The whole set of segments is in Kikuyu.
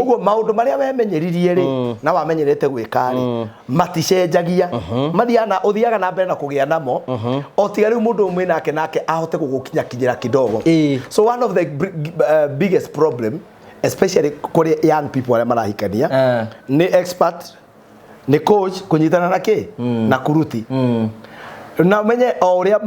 Ũguo maũndũ marĩa wemenyeririe rĩ na wamenyerete gwĩka rĩ maticenjagia, mathiaga na ũthiaga na mbere na kũgĩa namo, o tiga rĩu mũndũ ũmwe nake nake ahote gũgũkinyakinyĩra kidogo. So one of the biggest problem, especially kũrĩ young people arĩa marahikania, nĩ expert, nĩ coach kũnyitana na kĩ na kuruti na ũmenye o ũrĩa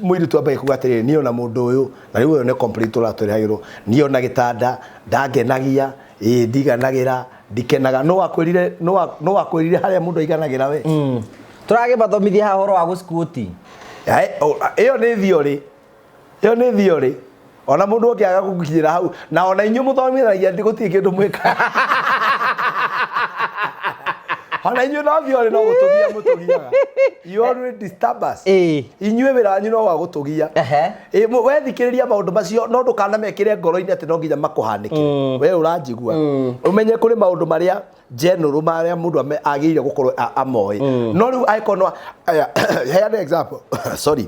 mũirĩtu ambagia kuga atĩrĩrĩ, niĩ ona mũndũ ũyũ na rĩu ũyũ nĩ complete ũratũrehagĩrwo, niĩ ona gĩtanda ndangenagia, ĩĩ ndiganagĩra, ndikenaga. No wakwĩrire, no wakwĩrire harĩa mũndũ aiganagĩra we. Tũragĩmathomithia haha ũhoro wa gũsquat. Ĩyo nĩ theory, ĩyo nĩ theory. Ona mũndũ ũngĩaga gũkinyĩra hau, na ona inyuĩ mũthomithagia gũtirĩ kĩndũ mwĩkaga. Ona inyuĩ no theory, no gũtũgia mũtũgiaga. You always disturb us. Inyuĩ wĩra wanyu no wa gũtũgia. Wethikĩrĩria maũndũ macio, no ndũkanamekĩre ngoro-inĩ atĩ no nginya makũhanĩkĩre. We ũranjigua, ũmenye kũrĩ maũndũ marĩa general marĩa mũndũ agĩrĩire gũkorwo amoĩ. No rĩu angĩkorwo no aya, heane example, sorry,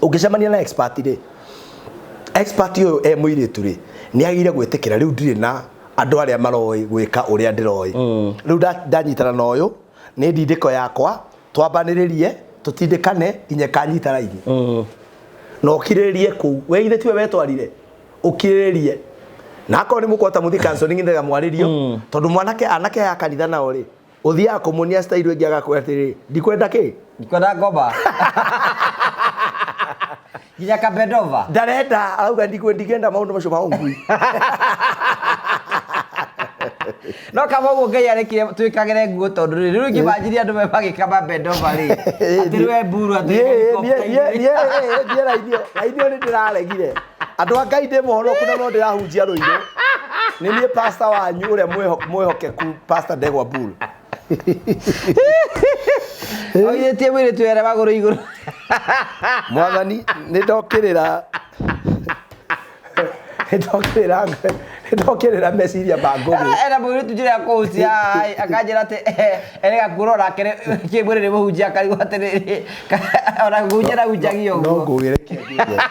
ũngĩcemania na expert rĩ, expert ũyũ e mũirĩtu rĩ, nĩ agĩrĩire gwĩtĩkĩra rĩu ndirĩ na andũ arĩa maroĩ gwĩka ũrĩa ndĩroĩ. Rĩu ndanyitana na ũyũ nĩ ndindĩko yakwa, twambanĩrĩrie, tũtindĩkane nginya kanyita raini. Na ũkirĩrĩrie kũu, we ithe tiwe wetwarire, ũkirĩrĩrie. Na akorwo nĩ mũkũhota mũthiĩ counseling nĩgetha mwarĩrio, tondũ mwanake anake aya a kanitha nao rĩ, ũthiaga kũmuonia style ĩngĩ agakwĩra atĩrĩrĩ, ndikwenda kĩ. Ndikwenda ngoma. Nginya kabendova. Ndarenda, arauga ndigenda maũndũ macio ma ũngui. No kama ũguo Ngai arekire twĩkagĩre nguo, tondũ rĩ, rĩu ingĩmanjirie andũ me magĩkama bendova rĩ, atĩ rĩu mburu atĩ helicopter-inĩ. Niĩ raini ĩyo nĩ ndĩraregire. Andũ a Ngai, ndĩ mũhonoku na no ndĩrahunjia rũirũ. Nĩ niĩ pastor wanyu ũrĩa mwĩhokeku, Pastor Ndegwa Bull. Oigĩtie mũirĩtu ere magũrũ igũrũ. Mwathani, nĩ ndokĩrĩra, nĩ ndokĩrĩra, nĩ ndokĩrĩra meciria ma Ngũgĩ. Ena mũirĩtu njĩra ya kũhutia, akanjĩra atĩ erega kuona onake kĩmwĩrĩ nĩ mũhunjia, akarigwo atĩrĩrĩ, ona kũhunjia ndahunjagia No ũguo. Ngũgĩ, reke ngwĩre.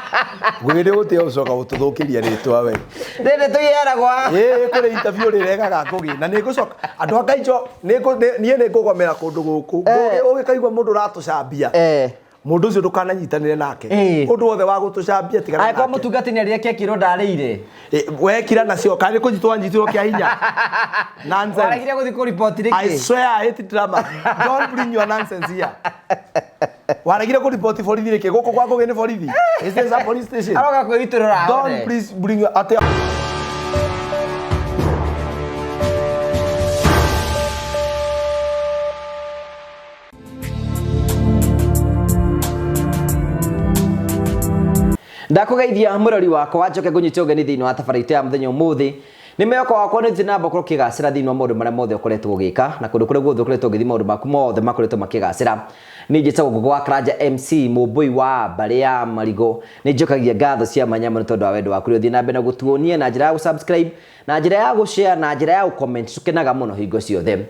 Ngũgĩ nĩ gũtĩa gũcoka gũtũthũkĩria rĩtwa we. Rĩrĩ tũiheanagwo. Ĩĩ, kũrĩ interview rĩregaga Ngũgĩ na nĩ ngũcoka, andũ a Ngai njo niĩ nĩ ngũgomera kũndũ gũkũ. Ngũgĩ, ũgĩkaigua mũndũ ũratũcambia, mũndũ ũcio ndũkananyitanĩre nake. Ũndũ wothe wa gũtũcambia, tigana Angĩkorwo nake. Mũtungati nĩ arĩre keki ĩno ndarĩire. Wekira nacio kana nĩ kũnyitwo wanyitirwo kĩa hinya? Nonsense. Waregire gũthiĩ kũriboti I nĩkĩ? swear I hate drama. Don't bring your nonsense here. Waregire kũriboti borithi nĩkĩ? Gũkũ kwa Ngũgĩ nĩ borithi? Is this a police station? Aroka kwĩitũrũra. Don't please bring your atĩ. Ndakũgeithia mũrori wakwa, njoke ngũnyite ũgeni thĩinĩ wa tabarĩra itũ ya mũthenya ũmũthĩ. Nĩ mwĩhoko wakwa nĩ ũthiĩ na mbere gũkorwo ũkĩgacĩra thĩinĩ wa maũndũ marĩa mothe ũkoretwo ũgĩka, na kũndũ kũrĩa guothe ũkoretwo ũgĩthiĩ, maũndũ maku mothe makoretwo makĩgacĩra. Niĩ njĩtagwo Ngũgũ wa Karanja MC, mũmbũi wa mbarĩ ya Marigo. Nĩ njokagia ngatho cia mwanya mũno tondũ wa wendo waku ũrĩa ũthiĩ na mbere na gũtuonia na njĩra ya gũ-subscribe, na njĩra ya gũ-share, na njĩra ya gũ-comment. Tũkenaga mũno hingo ciothe.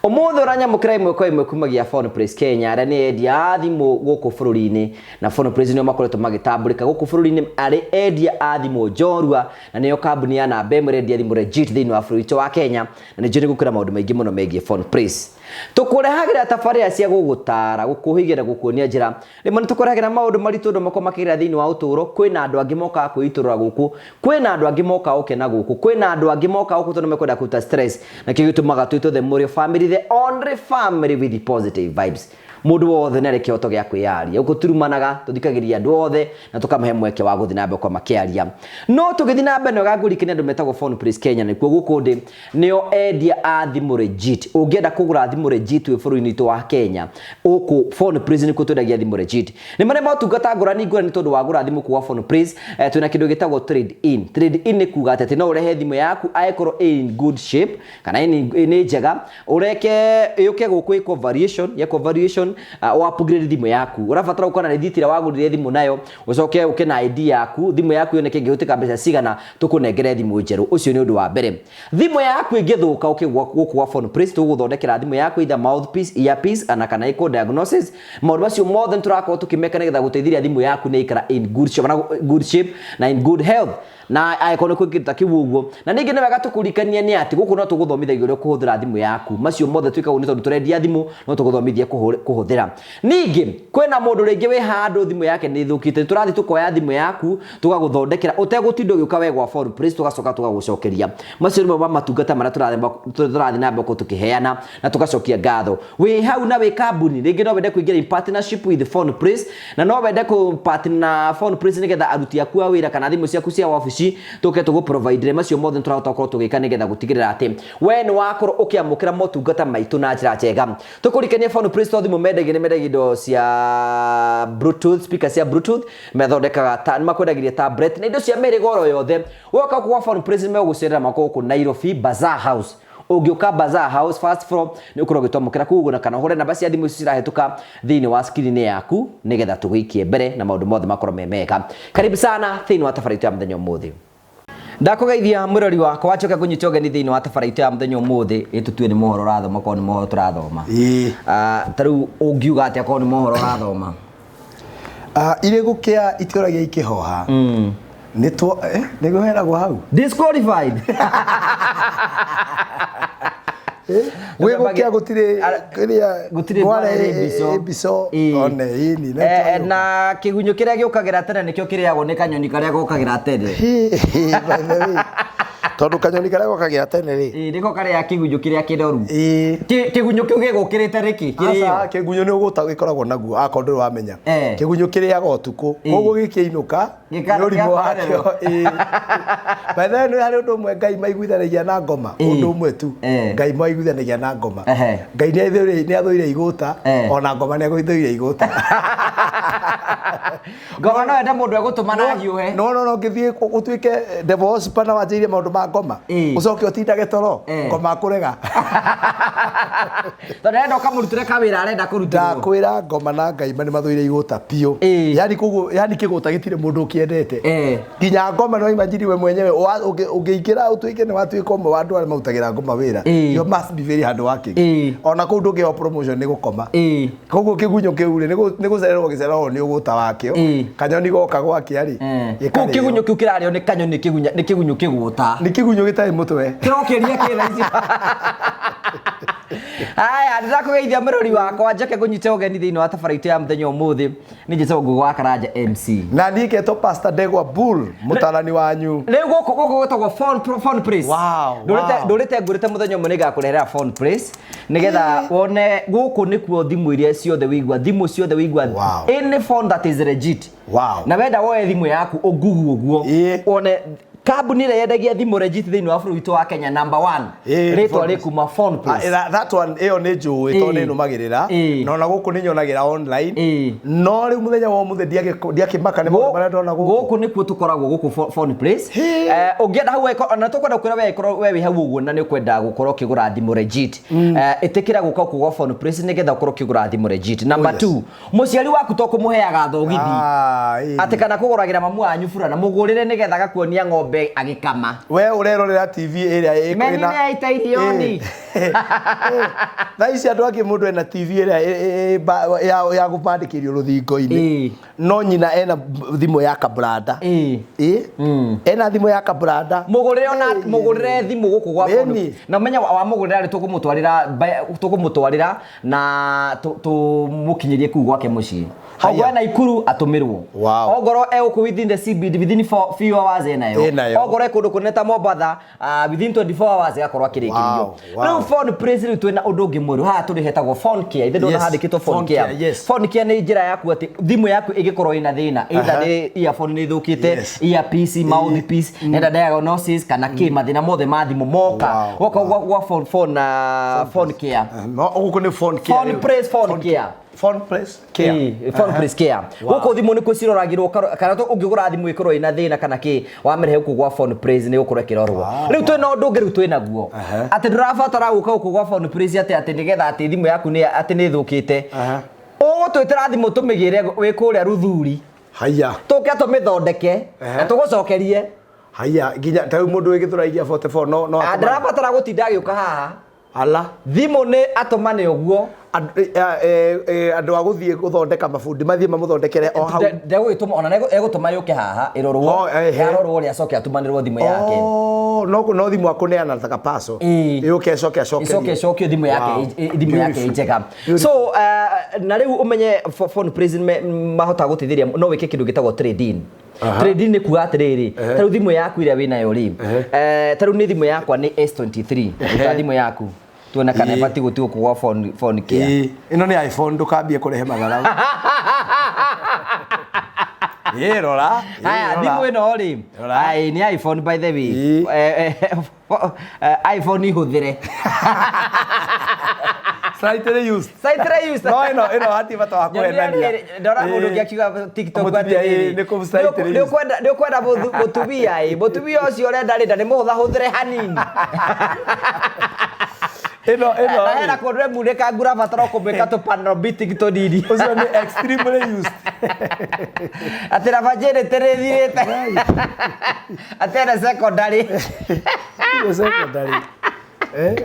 Ũmũthĩ ũranyamũkĩra ĩmwe kwa ĩmwe kumagia Phone Place Kenya, arĩa nĩ endia a thimũ gũkũ bũrũri-inĩ, na Phone Place nĩo makoretwo magĩtambũrĩka gũkũ bũrũri-inĩ arĩ endia a thimũ njorua, na nĩo kambuni ya namba ĩmwe ĩrendia thimũ legit thĩinĩ wa bũrũri witũ wa Kenya, na nĩ njũĩ nĩ gũkwĩra maũndũ maingĩ mũno megiĩ Phone Place. Tũkũrehagĩra tabarĩra cia gũgũtara, gũkũhĩgia na gũkuonia njĩra. Rĩmwe nĩ tũkũrehagĩra maũndũ maritũ andũ makoragwo makĩgerera thĩinĩ wa ũtũũro. Kwĩna andũ angĩ mokaga kwĩitũrũra gũkũ, kwĩna andũ angĩ mokaga gũkena gũkũ, kwĩna andũ angĩ mokaga gũkũ tondũ mekwenda kũruta stress, na kĩo gĩtũmaga twĩtwo the Mũrĩo family, the only family with positive vibes. Mũndũ wothe nĩ arĩ kĩhoto gĩa kwĩyaria. Gũkũ turumanaga, tũthikagĩrĩria andũ othe na tũkamahe mweke wa gũthiĩ na mbere gũkorwo makĩaria. No tũgĩthiĩ na mbere, nĩwega ngũririkanie andũ metagwo Phone Place Kenya, nĩkuo gũkũ ndĩ, nĩo endia a thimũ legit. Ũngĩenda kũgũra thimũ legit wĩ bũrũri-inĩ witũ wa Kenya, gũkũ Phone Place nĩkuo twendagia thimũ legit. Nĩ marĩ motungata ngũrani ngũrani, tondũ wagũra thimũ kuga Phone Place, twĩna kĩndũ gĩtagwo trade in. Trade in nĩ kuga atĩ no ũrehe thimũ yaku angĩkorwo ĩ in good shape kana nĩ njega, ũreke yũke gũkũ ĩkwo variation, yekwo variation, upgrade thimũ yaku. Ũrabatara gũkorwo na rĩthiti ĩrĩa wagũrire thimũ nayo, ũcoke ũke na ID yaku, thimũ yaku yoneke ĩngĩhũthĩka mbeca cigana, tũkũnengere thimũ njerũ. Ũcio nĩ ũndũ wa mbere. Thimũ yaku ĩngĩthũka, ũkĩ gũkũ gwa Phone Place tũgũgũthondekera thimũ yaku, either mouthpiece, earpiece, ana kana ĩkwo diagnosis. Maũndũ macio mothe nĩ tũrakorwo tũkĩmeka nĩgetha gũteithĩrĩria thimũ yaku nĩ ĩikara in good shape, na good shape na in good health. Na angĩkorwo nĩ kwĩ kĩndũ ta kĩu ũguo. Na ningĩ nĩ wega tũkũririkanie nĩ atĩ gũkũ no tũgũthomithagia ũrĩa ũkũhũthĩra thimũ yaku. Macio mothe twĩkaga ũguo nĩ tondũ tũrendia thimũ, no tũgũthomithie kũhũthĩra. Ningĩ kwĩna mũndũ rĩngĩ wĩ handũ thimũ yake nĩ ĩthũkĩte, nĩ tũrathiĩ tũkoya thimũ yaku tũgagũthondekera ũtegũtinda ũgĩũka we gwa Phone Place, tũgacoka tũgagũcokeria. Macio nĩmo ma matungata marĩa tũrathiĩ na mbere gũkorwo tũkĩheana na tũgacokia ngatho. Wĩ hau na wĩ kambuni, rĩngĩ no wende kũingĩra in partnership with Phone Place, na no wende kũ partner na Phone Place nĩgetha aruti aku a wĩra kana thimũ ciaku cia wabici tũke tũgũ provide macio mothe nĩ tũrahota gũkorwo tũgĩka nĩgetha gũtigĩrĩra atĩ we nĩ wakorwo ũkĩamũkĩra motungata maitũ na njĩra njega. Tũkũrikania Phone Place to thimũ mendagia, nĩ mendagia indo cia Bluetooth, speaker cia Bluetooth, methondekaga ta, nĩ makwendagĩria tablet na indo cia mĩhĩrĩga oro yothe. Woka gũkũ gwa Phone Place nĩ megũgũcerera mako gũkũ Nairobi Bazaar House. Ũngĩũka Bazaar House first floor nĩ ũkorwo ũgĩtwamũkĩra kũu ũguo, na kana ũhũre namba cia thimũ icio cirahĩtũka thĩinĩ wa screen yaku nĩgetha tũgũikie mbere na maũndũ mothe makorwo me mega. Karibu sana thĩinĩ wa tabarĩra itũ ya mũthenya ũmũthĩ. Ndakũgeithia mwĩrori wakwa, njoke ngũnyite ũgeni thĩinĩ wa tabarĩra itũ ya mũthenya ũmũthĩ. Ĩ tũtue nĩ mohoro ũrathoma, korwo nĩ mohoro tũrathoma. Ta rĩu ũngiuga atĩa korwo nĩ mohoro ũrathoma? Irĩ gũkĩa itioragia ikĩhoha. Nĩ two nĩguo heragwo hau. Disqualified. Gwĩ gũkĩa gũtirĩ kĩrĩa Gũtirĩ ngware ngware ĩ mbico. ĩ mbico Ĩ. one ĩni Na kĩgunyũ kĩrĩa gĩũkagĩra tene nĩkĩo kĩrĩagwo nĩ kanyoni karĩa gokagĩra tene. By the way, tondũ kanyoni karĩa gokagĩra tene rĩ. Ĩ, nĩko karĩa kĩgunyũ kĩrĩa kĩnoru. Ĩ. Kĩgunyũ kĩu gĩgũkĩrĩte nĩkĩ? Kĩrĩo. Aca, kĩgunyũ nĩ ũgũta gĩkoragwo naguo akorwo ndũrĩ wamenya. Kĩgunyũ kĩrĩaga ũtukũ, koguo gĩkĩinũka nĩ ũrimũ wakĩo. Ĩ. By the way, nĩ harĩ ũndũ ũmwe Ngai maiguithanagia na ngoma, ũndũ ũmwe tu. Ngai maiguithanagia na ngoma. Ngai nĩ athũire igũta, ona ngoma nĩ athũire igũta. Ngoma no ende mũndũ egũtũma na hiũhe. No no no ngĩthiĩ ũtuĩke devil worshiper na wanjĩrĩrie maũndũ ma ngoma. Ũcoke ũtindage toro, ngoma akũrega. Tondũ arenda ũkamũrutĩre kawĩra arenda kũrutĩrwo. Ndakwĩra ngoma na Ngai nĩ mathũire igũta biũ. Yani koguo yani kĩgũta gĩtirĩ mũndũ ũkĩendete. Nginya ngoma no imagine we mwenyewe ũngĩingĩra ũtuĩke nĩ watuĩka ũmwe wa andũ arĩa marutagĩra ngoma wĩra. You must be very hard working. Ona kũu ndũngĩheo promotion nĩ gũkoma. Koguo kĩgunyũ kĩu rĩ nĩ gũcererwo gĩcererwo nĩ ũgũta wakĩo. Kanyoni goka gwakĩa rĩ. Kũu kĩgunyũ kĩu kĩrarĩo nĩ kanyoni nĩ kĩgunyũ kĩgũta. Nĩ kĩgunyũ gĩtarĩ mũtwe. Kĩrokĩria kĩ thaa ici. Haya, ndĩrakũgeithia mũrori wakwa, njoke ngũnyite ũgeni thĩinĩ wa tabarĩra itũ ya mũthenya ũmũthĩ. Nĩ njĩtagwo Ngũgĩ wa Karanja MC. Na niĩ ngetwo Pastor Ndegwa Bull, mũtarani wanyu. Rĩu gũkũ gũkũ gwĩtagwo Phone Place. Wow, Ndũrĩte wow. ndũrĩte ngũrĩte mũthenya ũmwe nĩngakũrehera Phone Place nĩgetha wone gũkũ nĩkuo thimũ iria ciothe wĩigua, thimũ ciothe wĩigua. Wow. Any phone that is legit. Wow. Na wenda woe thimũ yaku ũngugu ũguo. Wone kambuni ĩrĩa yendagia thimũ legit thĩinĩ wa bũrũri witũ wa Kenya number 1. Rĩtwa Phone rĩkuma Phone Place. That one ĩyo nĩ njũĩ tondũ nĩ nũmagĩrĩra. Na ona gũkũ nĩ nyonagĩra online. No rĩu mũthenya wa ũmũthĩ ndiakĩmaka nĩ maũndũ marĩa ndona gũkũ. Gũkũ nĩkuo tũkoragwo gũkũ Phone Place. Ũngĩenda hau ona tũkwenda kwĩra we ĩkorwo we wĩ hau ũguo na nĩ ũkwenda gũkorwo ũkĩgũra thimũ legit. Ĩtĩkĩra gũka gũkũ gwa Phone Place nĩgetha ũkorwo ũkĩgũra thimũ legit. Number 2, mũciari waku to kũmũheaga thogithi. Atĩ kana kũgũragĩra mamu wanyu burana, mũgũrĩre nĩgetha agakuonia ng'ombe agĩkama. We ũrerorera TV ĩrĩa ĩ Meni ĩna- nĩ aita irioni. Thaa ici andũ angĩ mũndũ ena TV ĩrĩa ya gũbandĩkĩrio rũthingo-inĩ. No nyina ena thimũ ya kabranda. Ena thimũ ya kabranda. Mũgũrĩre ona mũgũrĩre thimũ gũkũ gwa phone. Na ũmenye wamũgũrĩra rĩ tũkũmũtwarĩra na tũmũkinyĩrie kũu gwake mũciĩ. Ongorwo ena Ikuru atũmĩrwo. Wow. Ongorwo e gũkũ within the CBD within few hours enayo. Enayo. Ongorwo e kũndũ kũnene ta Mombatha, within 24 hours ĩgakorwo akĩrĩkĩrio. Wow, wow. Rĩu Phone Place rĩu twĩna ũndũ ũngĩ mwerũ haha tũrĩ hetagwo Phone Care. Ithe ndona Yes, handĩkĩtwo Phone Phone Care. Care, yes. Phone Care nĩ njĩra yaku atĩ thimũ yaku ĩngĩkorwo ĩna thĩna, either nĩ earphone nĩ ĩthũkĩte, earpiece, mouthpiece, nenda diagnosis kana kĩ, mathĩna mothe ma thimũ moka. Wow, Woka gwa phone na Phone Care. No, gũkũ nĩ Phone Care Phone rĩu. Place, Phone Care. Phone Place Care. Phone Place Care. Gũkũ thimũ nĩkuo ciroragĩrwo kana ũngĩgũra thimũ ĩkorwo ĩna thĩna kana kĩ, wamĩrehe gũkũ gwa Phone Place nĩ gũkorwo ĩkĩrorwo. Rĩu twĩna ũndũ ũngĩ rĩu twĩnaguo. Atĩ ndũrabatara gũka gũkũ gwa Phone Place atĩ nĩgetha atĩ thimũ yaku nĩ atĩ nĩ ĩthũkĩte. Ũgũtwĩtĩra thimũ tũmĩgĩre wĩ kũrĩa Ruthuri. Haiya. Tũke tũmĩthondeke na tũgũcokerie. Haiya, nginya ta rĩu mũndũ wĩ Gĩthũrai gĩa 44 no atũmane. Ndarabatara gũtinda agĩũka haha. Ala. Thimũ nĩ atũmane ũguo. Andũ a gũthiĩ gũthondeka mabundi mathiĩ mamũthondekere o hau. Ndegũgĩtũma ona egũtũma yũke haha ĩrorwo. Oh, ehe. Yarorwo rĩ acoke atũmanĩrwo thimũ yake. Oh, no thimũ akũneana ta kapaco. Ĩĩ. Yũke ĩcoke acokerio. Icoke ĩcokio thimũ yake. Wow. Thimũ yake Beautiful. njega. Beautiful. So na rĩu ũmenye phone prison mahota gũteithĩrĩria no wĩke kĩndũ gĩtagwo trade in. Trade in nĩ kuga atĩrĩrĩ, ta rĩu thimũ yaku ĩrĩa wĩnayo rĩ, ta rĩu nĩ thimũ yakwa nĩ S23, ruta thimũ yaku tuone kana Ĩĩ. ĩbatiĩ gũtigwo kũgwa phone care. Ĩĩ, ĩno nĩ iPhone ndũkambie kũrehe matharau. Ĩĩ, rora. Ĩĩ, Haya, rora. thimũ ĩno rĩ, Rora. ai nĩ iPhone by the way. Ĩĩ. iPhone ihũthĩre. Slightly used. Slightly used. No ĩno hatirĩ bata wa kũhenania. Ndora mũndũ Ĩĩ. ũngĩ akiuga TikTok Mũtumia, atĩrĩrĩ, ĩĩ, nĩ kũ slightly used. nĩ ũkwenda mũtumia ĩ, mũtumia ũcio ũrenda rĩ, na nĩ mũhũthahũthĩre hanini. Ĩno Na hena rĩ, kũndũ ĩmunĩkangu ũrabatara kũmĩka tũ panel beating tũnini. ũcio nĩ extremely used. Atĩ na virginity nĩ ĩthirĩte. Atĩ ena secondary. Nĩ secondary.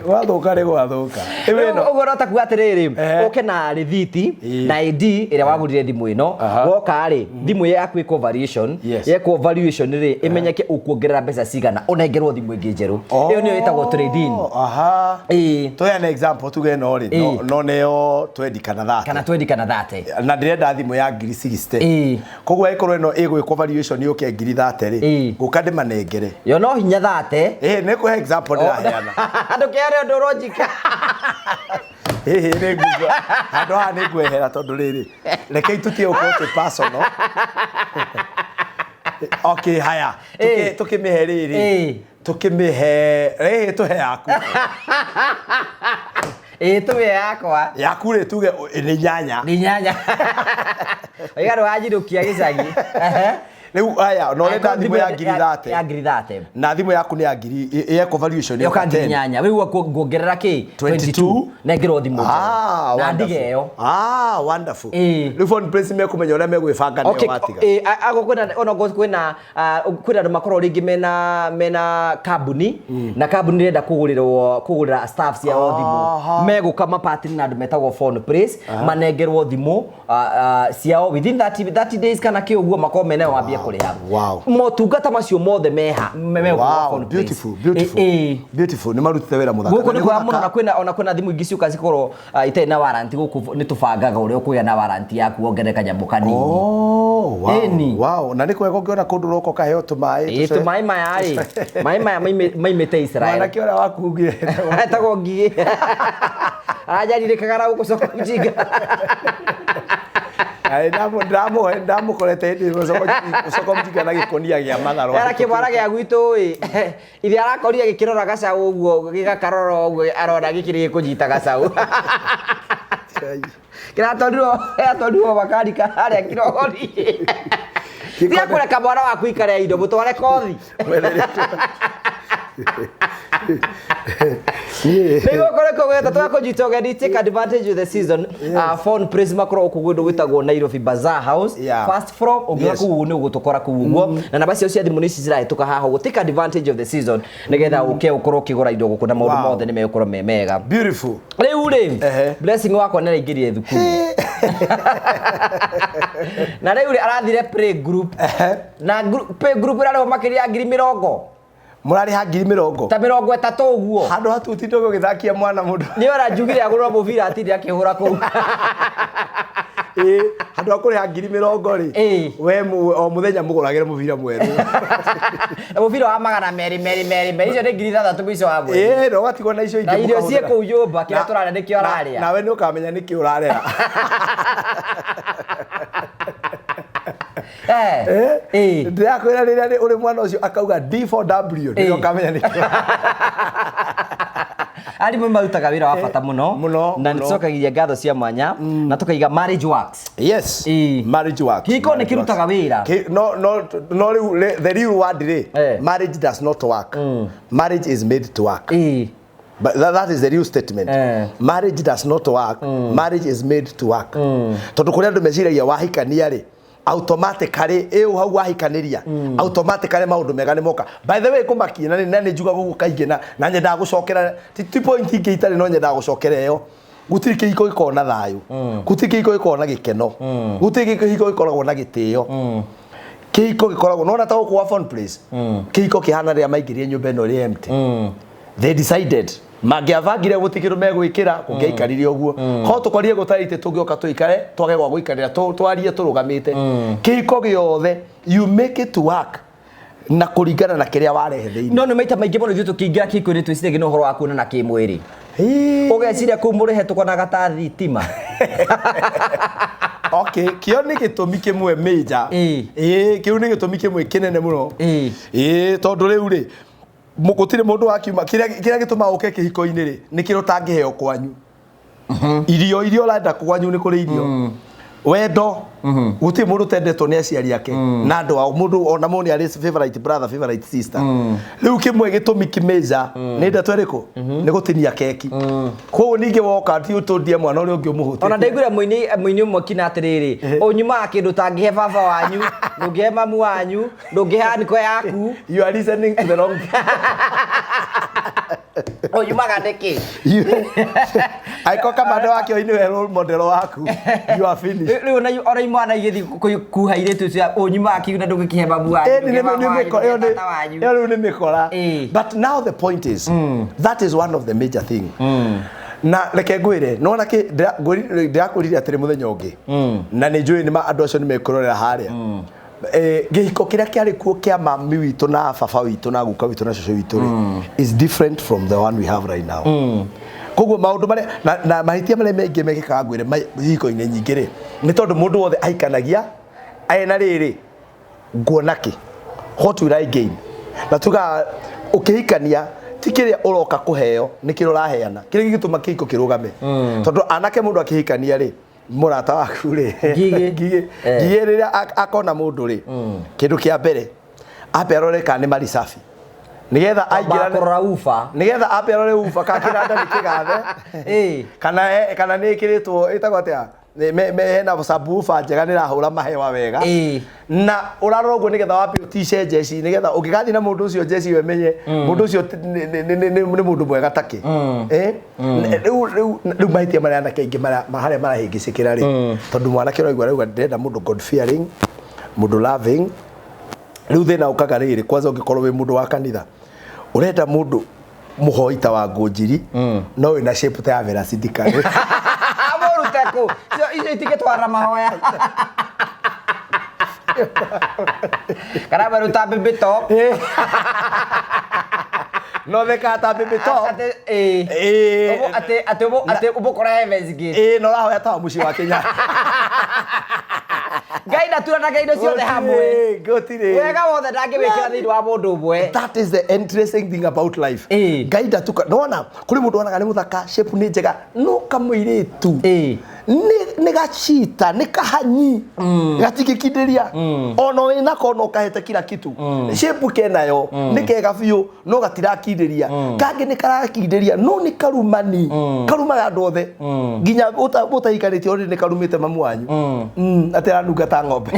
Gwathuka nĩ gwathuka. Ĩyo Rĩu ĩno. ũguo no ta kuga atĩrĩrĩ, Ehe. ũke na rĩthiti Ĩĩ. na ID ĩrĩa wagũrire thimũ ĩno. Aha. Woka rĩ, thimũ yaku ĩkwo valuation. Yes. Yekwo valuation rĩ, ĩmenyeke ũkuongerera mbeca cigana, ũnengerwo thimũ ĩngĩ njerũ. Ĩyo nĩyo ĩtagwo trade in. Aha. Ĩĩ. Tuheane example tuge ĩno rĩ, Ĩĩ. no nĩyo 20 kana 30. Kana 20 kana 30. Na ndĩrenda thimũ ya ngiri 60. Ĩĩ. Koguo ĩkorwo ĩno ĩgwĩkwo valuation yũke ngiri 30 rĩ, Ĩĩ. ngũka ndĩmanengere. Yo no hinya 30. Ĩĩ, nĩ kũhe example ndĩraheana. Ndũkĩare ũndũ ũronjika. Ĩhĩ, nĩ ngũigua. Handũ haha nĩ ngwehera tondũ rĩrĩ, rekei tũtige gũkorwo twĩ personal. Okay, haya. Ĩĩ. Tũkĩmĩhe rĩrĩ. Ĩĩ. Tũkĩmĩhe, ĩhĩ, tũhe yaku. Ĩĩ, tũmĩhe yakwa. Yaku rĩ, tuge nĩ inyanya. Nĩ inyanya. Oiga ndũranjinũkia gĩcagi. Ehe. Rĩu aya, na ũrenda thimũ ya ngiri 30. Ya ngiri 30. Na thimũ yaku nĩ ya ngiri, yekwo valuation Yoka yoka ngiri 10. inyanya. Rĩu nguongerera kĩ? 22. Nengerwo thimũ njerũ. Ah, Na wonderful. ndige ĩyo. Ah, wonderful. Ĩĩ. Rĩu phone place mekũmenya ũrĩa megwĩbanga nĩyo Okay, watiga. ago kwĩna ona kwĩna kwĩna andũ makoragwo rĩngĩ mena kambuni na kambuni ĩrenda kũgũrĩrwo kũgũrĩra staff ciao thimũ. Aha. Megũka mapatiri na andũ metagwo phone place manengerwo thimũ ciao within 30 days kana kĩ ũguo makorwo menayo wambie kũrĩha. Wow. Motungata macio mothe meha megũka Wow, phone place. beautiful, beautiful. Ĩĩ. Beautiful. Nĩ marutĩte wĩra mũthaka. Gũkũ Na nĩ nĩ kwega mũno gũthaka. na kwĩna ona kwĩna thimũ ingĩ ciũka cikorwo itarĩ na warranty gũkũ nĩ tũbangaga ũrĩa ũkũgĩa na warranty yaku wongerere kanyamũ kanini. Oh, wow. Ĩni. Wow. Na nĩ kwega ũngĩona kũndũ ũroka ũkaheo tũmaĩ. Ĩĩ tũmaĩ maya rĩ, maĩ maya maimĩte Israel. Mwanake ũrĩa waku ugire. Etagwo Ngigĩ. Aranyarirĩkaga na gũkũ soko mjinga. Ai, ndamũkorete hĩndĩ ĩmwe soko mjinga na gĩkũnia gĩa matharũ. Era kĩmwana gĩa gwitũ ĩ, ithe arakorire gĩkĩrora gacaũ ũguo, gĩgakarora ũguo arona gĩkĩ nĩ gĩkũnyita gacaũ. Kĩratwarirwo makarika harĩa Kirogori. Tiga kũreka mwana waku ikare indo, mũtware kothi. Nĩguo kũrĩkũ gwetha twakũnyita ũgeni, take advantage of the season. Phone Praise makoragwo kũu kũndũ gwĩtagwo Nairobi Bazaar House. Yeah. First floor, ũngĩũka Yes. kũu nĩ ũgũtũkora kũu ũguo. Na namba ciao cia thimũ nĩ ici cirahĩtũka haha ũguo. Take advantage of the season nĩgetha ũke ũkorwo ũkĩgũra indo gũkũ na maũndũ Wow. mothe nĩ megũkorwo me mega. Beautiful. Rĩu rĩ, Ehe. Blessing wakwa nĩ araingĩrire thukuru. Na rĩu rĩ, arathire play group. Na play group ĩrarĩhwo makĩria ya ngiri mĩrongo. Mũrarĩha ngiri mĩrongo. Ta mĩrongo ĩtatũ ũguo. Handũ hatu ũtinde ũgĩthakia mwana mũndũ. Nĩ ora njugire agũrwo mũbira atinde akĩhũra kũu. Ĩĩ, handũ ha kũrĩha ngiri mĩrongo rĩ, Ĩĩ. we o mũthenya mũgũragĩre mũbira mwerũ. Na mũbira wa magana merĩ merĩ merĩ merĩ, icio nĩ ngiri ithathatũ mũico wa mweri. Ĩĩ, na ũgatigwo na icio ingĩ Na irio ciĩ mũkahũthĩra. kũu nyũmba, kĩrĩa tũrarĩa nĩkĩo ararĩa. Nawe nĩ ũkamenya nĩkĩ ũrarera. Ndĩrakwĩra rĩrĩa ũrĩ mwana ũcio akauga D for W, nĩrĩo ũkamenya nĩkĩ. Arimũ marutaga wĩra wa bata mũno Mũno, na mũno. nĩtũcokagia ngatho cia mwanya na tũkaiga marriage works. Yes. Ĩĩ. Marriage works. Kĩhiko nĩ Marriage kĩrutaga works. wĩra. No rĩu the real word rĩ, Eh. marriage does not work. Marriage is made to work. Ĩĩ. But that is the real statement. Eh. Marriage does not work. Marriage is made to work. Tondũ kũrĩ andũ meciragia wahikania rĩ, Automatically ĩũ hau wahikanĩria, automatically maũndũ mega nĩ moka. By the way, ngũmakie na nĩ njugaga ũguo kaingĩ na nyendaga gũcokera ti point ingĩ itarĩ, no nyendaga gũcokera ĩyo. Gũtirĩ kĩhiko gĩkoragwo na thayũ, gũtirĩ kĩhiko gĩkoragwo na gĩkeno, gũtirĩ kĩhiko gĩkoragwo na gĩtĩo. Kĩhiko gĩkoragwo nona ta gũkũ wa Phone Place, kĩhiko kĩhana rĩrĩa maingĩrire nyũmba ĩno ĩrĩ empty. They decided mangĩabangire gũtirĩ kĩndũ megwĩkĩra, kũngĩaikarire ũguo. Korwo tũkorire gũtarĩ itĩ, tũngĩoka tũikare twage gwa gũikarĩra, twarie tũrũgamĩte. Kĩhiko gĩothe, you make it work na kũringana na kĩrĩa warehe thĩinĩ. No nĩ maita maingĩ mũno ithuĩ tũkĩingĩra kĩhiko-inĩ twĩciragia nĩ ũhoro wa kuonana kĩmwĩrĩ. Ũgeciria kũu mũrĩhe tũkonaga ta thitima. Okay, kĩo nĩ gĩtũmi kĩmwe major. Ĩĩ, kĩu nĩ gĩtũmi kĩmwe kĩnene mũno. Ĩĩ, tondũ rĩu rĩ gũtirĩ mũndũ wakiuma kĩrĩa gĩtũmaga ũke kĩhiko-inĩ rĩ, nĩ kĩrĩa ũtangĩheo kwanyu. Irio iria ũrenda kwanyu nĩ kũrĩ irio. Wendo, gũtirĩ mũndũ ũtendetwo nĩ aciari ake na andũ ao. Mũndũ ona mũndũ nĩ arĩ favorite brother, favorite sister. Rĩu kĩmwe gĩtũmi kĩmĩja nĩ ndeto ĩrĩkũ? Nĩ gũtinia keki. Koguo ningĩ woka ti ũtũndie mwana ũrĩa ũngĩ ũmũhũtĩtie. Ona ndaiguire mũini ũmwe kina atĩrĩrĩ, ũnyumaga kĩndũ ũtangĩhe baba wanyu, ndũngĩhe mamu wanyu, ndũngĩhe aniko yaku. You are listening to the wrong. Ũnyumaga nĩkĩ? Angĩkorwo kamande wa kĩo nĩwe role model waku, you are finished. Rĩu ona imwana igĩthiĩ kuha irĩtu icio, ũnyumaga kĩu na ndũngĩkĩhe mamu wanyu, Ĩni ndũngĩhe baba wanyu, ĩyo ndũngĩhe tata wanyu. Ĩyo rĩu nĩ mĩkora. But now the point is, that is one of the major thing. Na reke ngwĩre, nona kĩ ndĩrakwĩrire atĩrĩ mũthenya ũngĩ, na nĩ njũĩ nĩ andũ acio nĩ mekũrorera harĩa. Gĩhiko kĩrĩa kĩarĩ kuo kĩa mami witũ na baba witũ na guka witũ na cũcũ witũ rĩ, is different from the one we have right now. Koguo maũndũ marĩa na mahĩtia marĩa maingĩ mekĩkaga, ngwĩre, ihiko-inĩ nyingĩ rĩ, nĩ tondũ mũndũ wothe ahikanagia ena rĩrĩ, nguona kĩ, what will I gain? Na tuga ũkĩhikania ti kĩrĩa ũroka kũheo, nĩ kĩrĩa ũraheana kĩrĩa gĩgĩtũma kĩhiko kĩrũgame. Tondũ anake, mũndũ akĩhikania rĩ, mũrata waku rĩ, Ngigĩ. Ngigĩ. Ngigĩ rĩrĩa akona mũndũ rĩ, kĩndũ kĩa mbere ambe arore kana nĩ marisafi, nĩgetha aingĩrane. Kũrora uba. Nĩgetha ambe arore uba kana kĩranda nĩ kĩgathe, kana nĩ ĩkĩrĩtwo, ĩtagwo atĩa, hena subwoofer njega, nĩ ĩrahũra mahewa wega. Na ũrarora ũguo nĩgetha wambe ũtice njeci, nĩgetha ũngĩgathiĩ na mũndũ ũcio, njeci ĩyo ĩmenye mũndũ ũcio nĩ mũndũ mwega takĩ. Rĩu mahĩtia marĩa anake aingĩ harĩa marahĩngĩcĩkĩra rĩ, tondũ mwanake ũraigua arauga, "Ndĩrenda mũndũ God fearing, mũndũ loving." Rĩu thĩna ũkaga rĩrĩ, kwanza ũngĩkorwo wĩ mũndũ wa kanitha, ũrenda mũndũ mũhoi ta wa Ngũnjiri, no wĩna shape ta ya Vera Sidika. Mũrute kũ? Icio itingĩtwara mahoya kana maruta mbĩmbĩ top. No thekaga ta mbĩmbĩ top. Atĩ ĩĩ. Atĩ ũmũkora Heaven's Gate. Ĩĩ, na ũrahoya ta wa mũciĩ wa Kenya. Ngai ndaturanaga indo ciothe hamwe. Gũtirĩ. Wega wothe ndangĩwĩkĩra thĩinĩ wa mũndũ ũmwe. That is the interesting thing about life. Ngai ndatuka. Nona kũrĩ mũndũ wonaga nĩ mũthaka, shape nĩ njega, no kamũirĩtu nĩ gacita, nĩ kahanyi, gatingĩkindĩria ona wĩnako, no kahete kila kitu. Shape kenayo nĩ kega biũ, no gatirakindĩria. Kangĩ nĩ karakindĩria, no nĩ karumani, karumaga andũ othe, nginya ũtahikanĩtie already nĩ karumĩte mamu wanyu. Atĩ aranunga ta ng'ombe.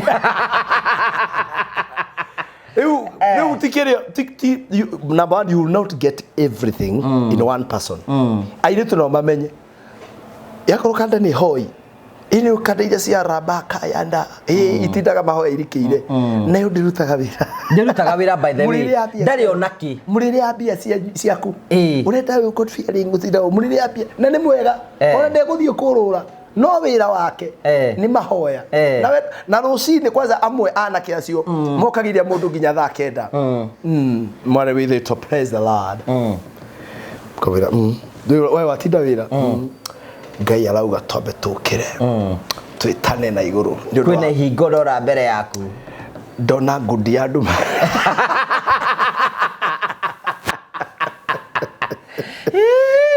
Rĩu ti kĩrĩa ti number one, you will not get everything in one person. Airĩtu no mamenye yakorwo kanda nĩ hoi ĩnĩ, kanda iria cia rabaka yanda ĩ itindaga mahoya irikĩire nayo ndĩrutaga wĩra. Ndĩrutaga wĩra, by the way. Mũrĩrĩ ya mbia. Ndarĩ ona kĩ. Mũrĩrĩ ya mbia ciaku. Ũrenda wĩ God fearing, gũtinda mũrĩrĩ ya mbia na nĩ mwega, ona ndegũthiĩ kũrũra, no wĩra wake nĩ mahoya. Na rũcinĩ kwanza, amwe anake acio mokagĩria mũndũ nginya thaa 9. Mwarĩ wĩthĩtwo, "Praise the Lord." Kawĩra, we watinda wĩra. Ngai arauga twambe tũkĩre twĩtane na igũrũ nĩ ũndũ Kwĩna ihingo ndora mbere yaku. Ndona ngundi ya nduma.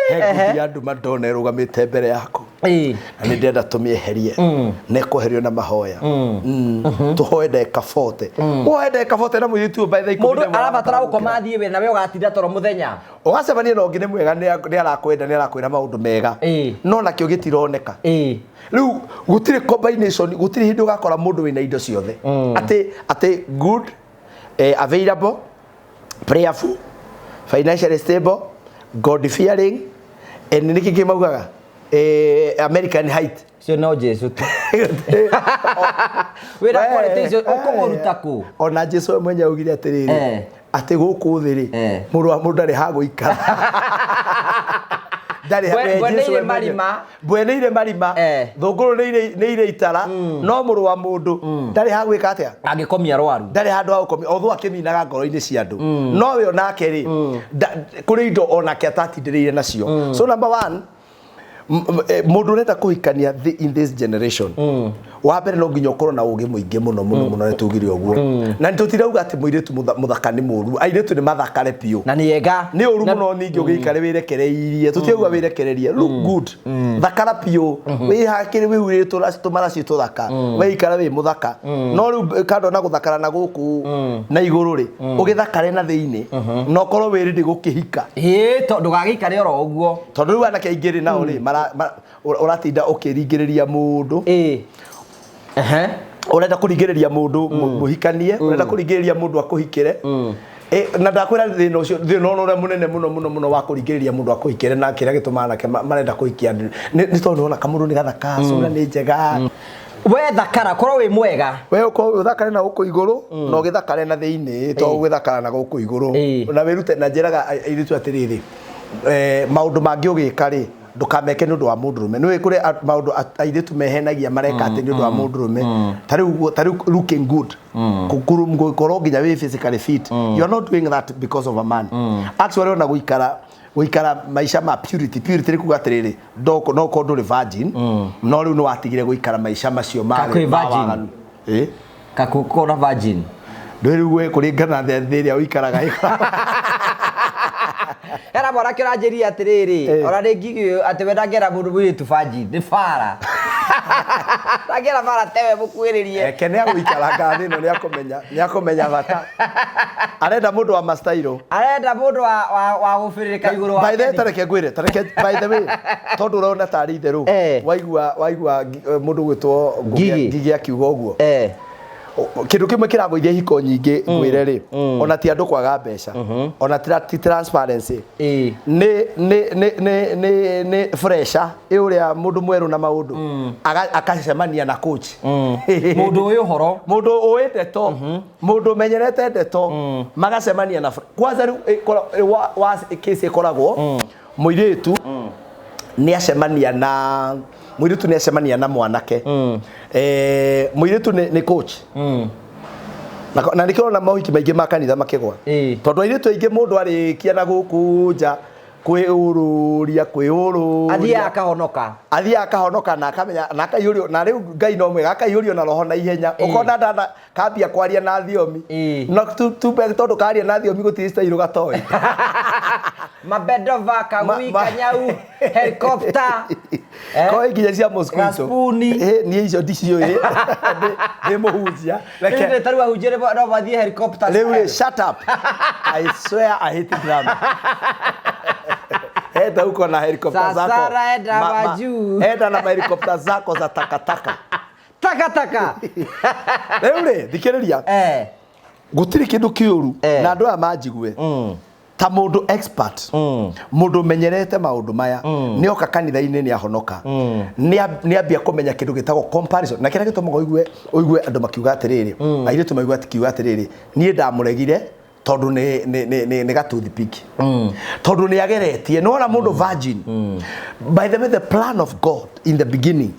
He ngundi ya nduma ndona ĩrũgamĩte mbere yaku. Na nĩ ndĩrenda tũmĩeherie na ĩkweherio na mahoya. Tũhoe ndagĩka 40, ũhoe ndagĩka 40 na mũirĩtu ũyũ by thaa ikũmi Mũndũ na ĩmwe. Arabatara gũkoma athiĩ wĩra na we ũgatinda toro mũthenya. Ũgacemania na ũngĩ nĩ mwega, nĩ arakwenda, nĩ arakwĩra maũndũ mega, no nakĩo gĩtironeka. Rĩu gũtirĩ combination, gũtirĩ hĩndĩ ũgakora mũndũ wĩna indo ciothe, atĩ good, available, prayerful, financially stable, God fearing, and nĩkĩ kĩ maugaga, American height. Cio no Jesu tu wĩna quality icio ũkũmũruta kũ? Ona Jesu we mwenyewe augire atĩrĩrĩ, atĩ gũkũ thĩ rĩ, mũrũ wa mũndũ ndarĩ ha gũikara. Ndarĩ we Mbwe Jesu nĩ we irĩ mwenyewe. Marima. Mbwe nĩ irĩ marima, thũngũrũ nĩ irĩ itara, no mũrũ wa mũndũ ndarĩ ha gwĩka atĩa? Angĩkomia rwaru. Ndarĩ handũ ha gũkomia, although akĩminaga ngoro-inĩ cia andũ. No we onake rĩ, kũrĩ indo onake atatindĩrĩire nacio. So number one, mũndũ ũrenda kũhikania in this generation, wa mbere no nginya ũkorwo na ũgĩ mũingĩ mũno mũno mũno. Nĩ tugire ũguo na nĩ tũtirauga atĩ mũirĩtu mũthaka nĩ mũru. Airĩtu nĩ mathakare biũ. Na nĩ ega. Nĩ ũru mũno ningĩ ũgĩikare wĩrekereirie. Tũtirauga wĩrekererie. Look good, thakara biũ, wĩhakĩre, wĩhurĩre tũmaraci tũthaka, weikara wĩ mũthaka. No rĩu kando na gũthakara na gũkũ na igũrũ rĩ, ũgĩthakare na thĩinĩ na ũkorwo wĩ ready gũkĩhika. Ĩĩ, to ndũgagĩikare oro ũguo. Tondũ rĩu anake aingĩ rĩ, nao rĩ, ũratinda ũkĩringĩrĩria mũndũ. Ĩĩ ehe Ũrenda kũringĩrĩria mũndũ mũhikanie, ũrenda kũringĩrĩria mũndũ akũhikĩre. Na ndakwĩra thĩna ũcio, thĩna ũrĩa mũnene mũno mũno mũno wa kũringĩrĩria mũndũ akũhikĩre na kĩrĩa gĩtũmaga anake marenda kũhikia andũ nĩ tondũ nĩwona kamũndũ nĩ gathaka, cũra nĩ njega. We thakara, korwo wĩ mwega. We ũkorwo ũthakare na gũkũ igũrũ na ũgĩthakare na thĩinĩ, to gwĩthakara na gũkũ igũrũ. Na wĩrute na njĩraga airĩtu atĩrĩrĩ, maũndũ mangĩ ũgĩka rĩ, ndũkameke nĩ ũndũ wa mũndũrũme. Nĩ kũrĩ maũndũ airĩtu mehenagia mareka atĩ nĩ ũndũ wa mũndũrũme. Ta rĩu looking good, gũkorwo nginya wĩ physically fit, you are not doing that because of a man actually. Ona gũikara maica ma purity, purity nĩ kuga atĩrĩrĩ, no korwo ndũrĩ virgin, no rĩu nĩ watigire gũikara maica macio ma Ka kwĩ ma virgin? waganu. Ĩ. Kakũkora virgin. Ndũĩ rĩu we kũringana na thĩ ĩrĩa ũikaraga. Hena mwanake ũranjĩria atĩrĩrĩ, ona nĩ ngigi ũyũ, atĩ we ndangĩera mũndũ mũirĩtu virgin nĩ bara, ndangĩera bara tewe mũkuĩrĩrie. Eke nĩ agũikaranga thĩ ĩno, nĩ akũmenya bata. Arenda mũndũ wa mastairo. Arenda mũndũ wa gũbĩrĩrĩka igũrũ wa By the way, Kenny. tareke ngwĩre, tareke, by the way, tondũ ũrona tarĩ itherũ, waigua mũndũ gwĩtwo Ngigi. Ngigi akiuga ũguo, kĩndũ kĩmwe kĩragũithia ihiko nyingĩ, ngwĩre rĩ, ona ti andũ kwaga mbeca, ona ti transparency, nĩ pressure ĩ ũrĩa mũndũ mwerũ na maũndũ akacemania na coach. Mũndũ ũyũ ũhoro. Mũndũ ũĩ ndeto, mũndũ ũmenyerete ndeto, magacemania na kwanza rĩu wa case ĩkoragwo mũirĩtu nĩ acemania na mũirĩtu nĩ acemania na mwanake, mũirĩtu nĩ coach, na nĩkĩo ũrona mohiki maingĩ ma kanitha makĩgwa, tondũ airĩtu aingĩ mũndũ arĩkia na gũkũ nja kwĩũrũria kwĩũrũria. Athiaga akahonoka. Athiaga akahonoka na akamenya na akaiyũrio, na rĩu Ngai no mwega, akaiyũrio na roho na ihenya. Ũkona ndana kambia kwaria na thiomi. No tumbe tondũ karia na thiomi gũtirĩ style gatoĩ. Mabedova kagui, kanyau, helicopter. Koĩ nginya cia mosquito. Gaspuni. Niĩ icio ndiciũĩ, ndĩ mũhunjia. Reke tarĩu ahunjia no mathiĩ helicopter Rĩu rĩ, style. shut up. I swear I hate drama. Enda huko na helicopter zako. Sasara enda majuu. Enda na helicopter zako za takataka. Takataka. Rĩu rĩ, thikĩrĩria, gũtirĩ kĩndũ kĩũru na andũ aya manjigue ta mũndũ expert, mũndũ ũmenyerete maũndũ maya, nĩ oka kanitha-inĩ, nĩ ahonoka, nĩ ambia kũmenya kĩndũ gĩtagwo comparison. Na kĩrĩa gĩtũmaga ũigue andũ makiuga atĩrĩrĩ, airĩtu maigua akiuga atĩrĩrĩ, niĩ ndamũregire tondũ nĩ gatuthipiki, tondũ nĩ ageretie. Nĩ wona mũndũ virgin. By the way, the plan of God in the beginning,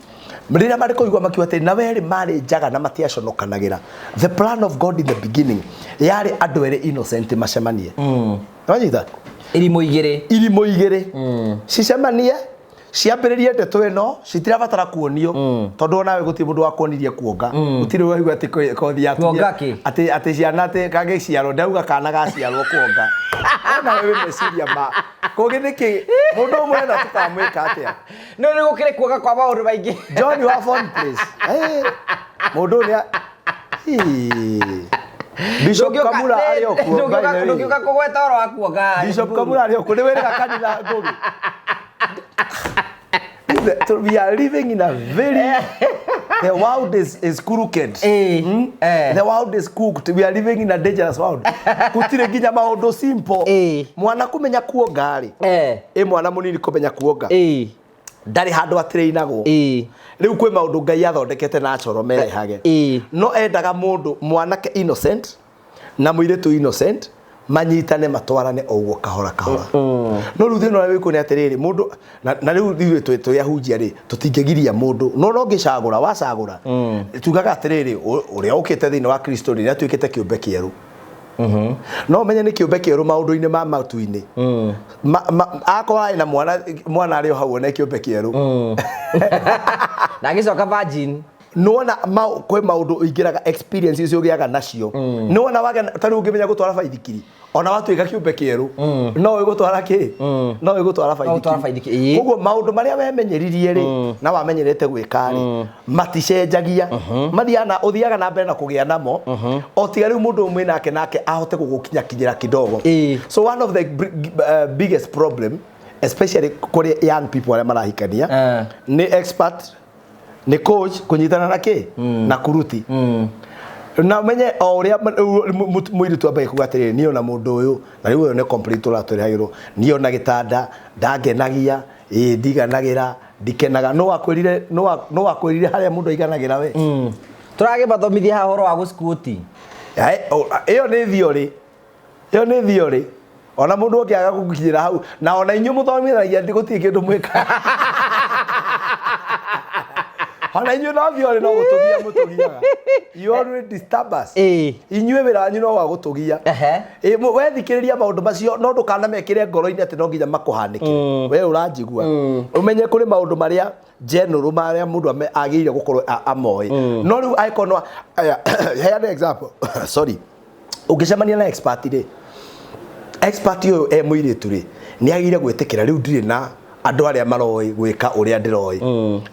rĩrĩa marĩ kũigua makiuga atĩrĩ na werĩ marĩ njaga na matiaconokanagĩra, the plan of God in the beginning yarĩ andũ erĩ innocent macemanie. Wanyita? Irimũ igĩrĩ. Irimũ igĩrĩ cicemanie, ciambĩrĩrie ndeto ĩno, citirabatara kuonio, tondũ onawe gũtirĩ mũndũ wakuonirie kuonga. Gũtirĩ waigua atĩ kothi ya Kuonga kĩ? atĩ ciana atĩ kangĩciarwo, ndauga kana gaciarwo kuonga. Onawe wĩ meciria ma kũngĩ nĩkĩ mũndũ ũmwe enda tũkamwĩka atĩa? No nĩ gũkĩrĩ kuonga kwa maũndũ maingĩ. John wa phone place. Eh, mũndũ ũyũ nĩ Ii. Bishop Kamura arĩ o kuo, by the way. Ndũngĩũka kũgweta ũhoro wa kuonga. Bishop Kamura arĩ o kuo, nĩ wĩrĩga kanitha Ngũgĩ. We are living in a very the world is crooked. The world is cooked. We are living in a dangerous world. Gũtirĩ nginya maũndũ simple. Mwana kũmenya kuonga rĩ. Ĩ mwana mũnini kũmenya kuonga. Ndarĩ handũ atĩrĩinagwo. Rĩu kwĩ maũndũ Ngai athondekete natural merehage. No endaga mũndũ mwanake innocent na mũirĩtu innocent manyitane matwarane o ũguo kahora kahora. No rĩu thĩna ũrĩa wĩkuo nĩ atĩrĩrĩ, mũndũ na rĩu ithuĩ twĩ ahunjia rĩ, tũtingĩgiria mũndũ, no no ũngĩcagũra, wacagũra, tugaga atĩrĩrĩ, ũrĩa ũkĩte thĩinĩ wa Kristo rĩ, nĩ atuĩkĩte kĩũmbe kĩerũ. No ũmenye nĩ kĩũmbe kĩerũ maũndũ-inĩ ma matu-inĩ. Akorwo arĩ na mwana arĩ o hau one kĩũmbe kĩerũ. Na agĩcoka virgin. Nĩwona kwĩ maũndũ ũingĩraga experience icio ũgĩaga nacio. Nĩwona wagĩa ta rĩu ũngĩmenya gũtwara baithikiri, ona watuĩka kĩũmbe kĩerũ, no ũgũtwara kĩ? No ũgũtwara No ũgũtwara baithikiri. baithikiri, ĩĩ. Koguo maũndũ marĩa wemenyeririe rĩ, na wamenyerete gwĩka rĩ, maticenjagia. Mathiaga na, ũthiaga na mbere na kũgĩa namo, o tiga rĩu mũndũ ũmwe nake nake ahote gũgũkinyakinyĩra kidogo. So one of the biggest problem, especially kũrĩ young people arĩa marahikania, nĩ expert, nĩ coach kũnyitana na kĩ? Na kuruti. Na ũmenye o ũrĩa mũirĩtu ambagia kuga atĩrĩrĩ, niĩ ona mũndũ ũyũ, na rĩu ũyũ nĩ complete ũratũrehagĩrwo, niĩ ona gĩtanda, ndangenagia, ĩĩ ndiganagĩra, ndikenaga. No wakwĩrire, no wakwĩrire harĩa mũndũ aiganagĩra we. Tũragĩmathomithia haha ũhoro wa gũsquat. Ĩyo nĩ theory. Ĩyo nĩ theory. Ona mũndũ ũngĩaga gũkinyĩra hau, na ona inyuĩ mũthomithagia ndĩ gũtirĩ kĩndũ mwĩkaga. Ona inyuĩ no theory no gũtũgia mũtũgiaga. You always disturb us. Inyuĩ wĩra wanyu no wa gũtũgia. Wethikĩrĩria maũndũ macio, no ndũkanamekĩre ngoro-inĩ atĩ no nginya makũhanĩkĩre. We ũranjigua. Ũmenye kũrĩ maũndũ marĩa general marĩa mũndũ agĩrĩire gũkorwo amoĩ. No rĩu angĩkorwo no aya, heana example. Sorry. Ũngĩcemania na expert rĩ, expert ũyũ e mũirĩtu rĩ, nĩ agĩrĩire gwĩtĩkĩra rĩu ndirĩ na andũ arĩa maroĩ gwĩka ũrĩa ndĩroĩ.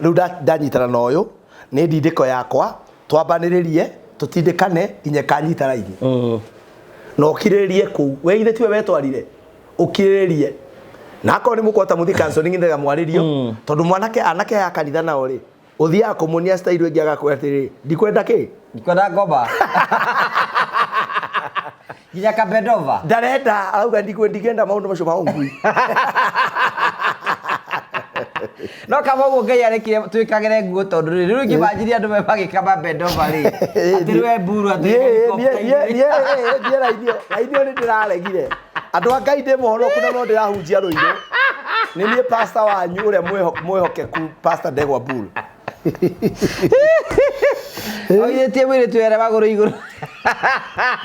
Rĩu ndanyitana na ũyũ, nĩ ndindĩko yakwa, twambanĩrĩrie, tũtindĩkane nginya ĩkanyita raini. Na ũkirĩrĩrie kũu. We ithe tiwe wetwarire, ũkirĩrĩrie. Na akorwo nĩ mũkũhota mũthiĩ counseling nĩgetha mwarĩrio, tondũ mwanake, anake aya a kanitha nao rĩ, ũthiaga kũmuonia style ĩngĩ agakwĩra atĩrĩrĩ, ndikwenda kĩ? Ndikwenda ngoma. Nginya kabendova. Ndarenda, arauga ndigenda maũndũ macio ma ũngui. No kama ũguo Ngai arekire twĩkagĩre nguo tondũ rĩ, rĩu ingĩmanjirie andũ me magĩkama bendova rĩ, atĩ rĩu e mburu, atĩ helicopter-inĩ. Niĩ raini ĩyo nĩ ndĩraregire. Andũ a Ngai ndĩ mũhonoku na no ndĩrahunjia rũirũ. Nĩ niĩ pastor wanyu ũrĩa mwĩhokeku, Pastor Ndegwa Bull. Oigĩtie mũirĩtu ere magũrũ igũrũ.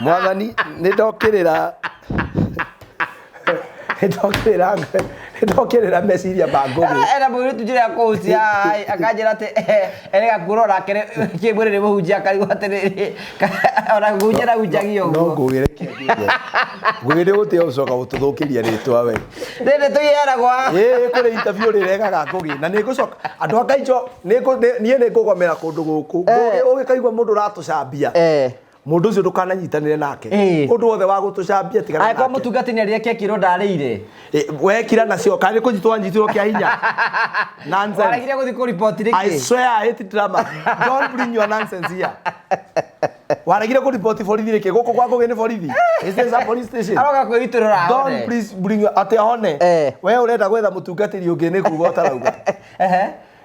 Mwathani, nĩ ndokĩrĩra. Nĩ ndokĩrĩra, nĩ ndokĩrĩra meciria ma Ngũgĩ. Ena mũirĩtu njĩra ya kũhutia, akanjĩra atĩ, erĩga kuona onake kĩmwĩrĩ nĩ mũhunjia, akarigwo atĩrĩrĩ, ona kũhunjia ndahunjagia No ũguo. Ngũgĩ reke njuge. Ngũgĩ nĩ gũtiga gũcoka gũtũthũkĩria rĩtwa we. Rĩrĩ tũiheanagwo haha. Ĩĩ, kũrĩ interview ũrĩregaga Ngũgĩ, na nĩ ngũcoka. Andũ a Ngai njo, niĩ nĩ ngũgomera kũndũ gũkũ. Ngũgĩ ũgĩkaigua mũndũ ũratũcambia. Mũndũ ũcio ndũkananyitanĩre nake. Ũndũ wothe wa gũtũcambia tigana Angĩkorwo nake. mũtungatĩri nĩ arĩire keki ĩno ndarĩire. Wekira nacio, kana nĩ kũnyitwo wanyitirwo kĩa hinya? Nonsense. Waregire gũthiĩ kũripoti nĩkĩ? I swear I hate drama. Don't bring your nonsense here. Waregire kũripoti borithi nĩkĩ? Gũkũ kwa Ngũgĩ nĩ borithi? Is this a police station? Aroka kwĩitũrũra Don't ahone. please bring your, atĩ ahone. We ũrenda gwetha mũtungatĩri ũngĩ nĩ kuga ũtarauga.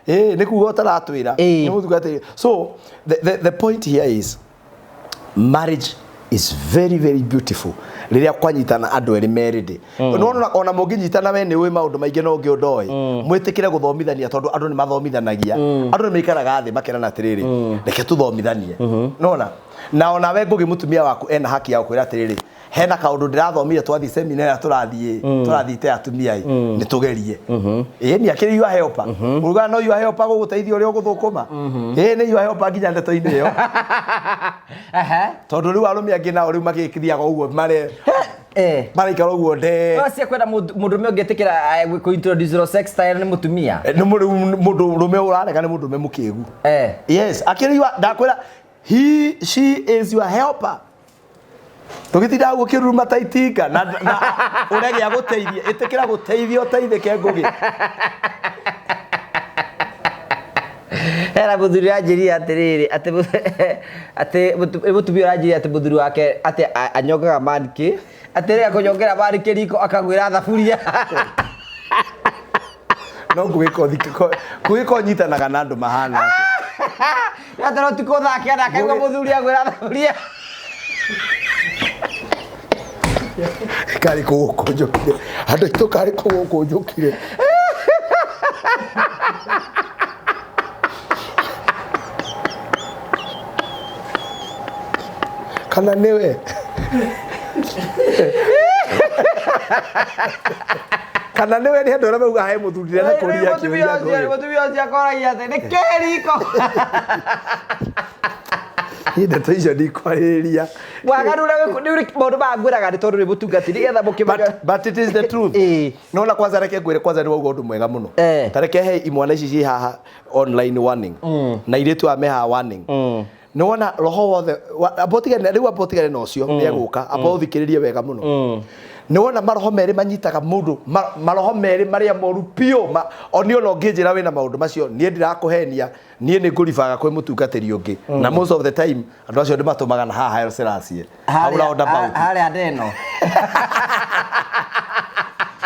Nĩ kuga ũtaratwĩra. Nĩ mũtungatĩri. So the point here is marriage is very, very beautiful. Rĩrĩa kwanyitana andũ erĩ merĩ ndĩ. No ona mũngĩnyitana we nĩ ũĩ maũndũ maingĩ no ũngĩ ũndoĩ. Mwĩtĩkĩre gũthomithania tondũ andũ nĩ mathomithanagia. Andũ nĩ maikaraga thĩ makerana atĩrĩrĩ, reke tũthomithanie. Nona? Na ona we Ngũgĩ mũtumia waku ena haki ya gũkwĩra atĩrĩrĩ, hena kaũndũ ndĩrathomire twathiĩ seminar ĩrĩa tũrathiĩte atumia ĩ, nĩ tũgerie. Ĩĩ, nĩ akĩrĩ your helper. Ugaga no your helper gũgũteithia ũrĩa ũgũthũkũma. Ĩĩ, nĩ your helper nginya ndeto-inĩ ĩyo. Tondũ rĩu arũme angĩ nao rĩu magĩkithiaga ũguo mare. Maraikara ũguo nde. No cia kwenda mũndũrũme ũngĩtĩkĩra kũ introduce sex style nĩ mũtumia. Nĩ mũndũ rũme ũrarega nĩ mũndũ rũme mũkĩgu. Yes, akĩrĩ ndakwĩra he she is your helper. Tũgĩtinda hau ũkĩruruma ta itinga na ũrege agũteithie, ĩtĩkĩra gũteithio ũteithĩke Ngũgĩ. Hena mũthuri ũranjĩrire atĩrĩrĩ, atĩ mũtumia ũranjĩrire atĩ mũthuri wake atĩ anyongaga mankĩ, atĩ rĩrĩa akũnyongera mankĩ riko akagwĩra thaburia. No Ngũgĩ ko nyitanaga na andũ mahana atĩa? Atĩ no ti kũthaa kĩanda akaigua mũthuri agwĩra thaburia. Karĩ kũ gũkũ njũkire? Andũ aitũ karĩ kũ gũkũ njũkire? Kana nĩwe? Kana nĩwe nĩ andũ arĩa maugaga he mũthuri ndĩrenda kũria kĩũria Ngũgĩ. Mũtumia ũcio akoragia atĩ nĩ kĩ riko? Niĩ ndeto icio ndikwarĩrĩria. Waganu ũrĩa nĩ maũndũ maya ngwĩraga nĩ tondũ nĩ mũtungatĩri nĩgetha mũkĩmenya. But it is the truth. No na kwanza reke ngwĩre kwanza nĩ wauga ũndũ mwega mũno. Ta reke he imwana ici ciĩ haha online warning. Na airĩtu aya me haha warning. Nĩ wona roho wothe amba ũtigane rĩu amba ũtigane na ũcio nĩ egũka amba ũthikĩrĩrie wega mũno. Nĩ wona maroho merĩ manyitaga mũndũ maroho merĩ marĩa moru biũ o niĩ ona ũngĩnjĩra wĩna maũndũ macio niĩ ndirakũhenia niĩ nĩ ngũribaga kwĩ mũtungatĩri ũngĩ na most of the time andũ acio ndĩmatũmaga na haha Haile Selassie. Hau roundabout. Harĩa ndeno.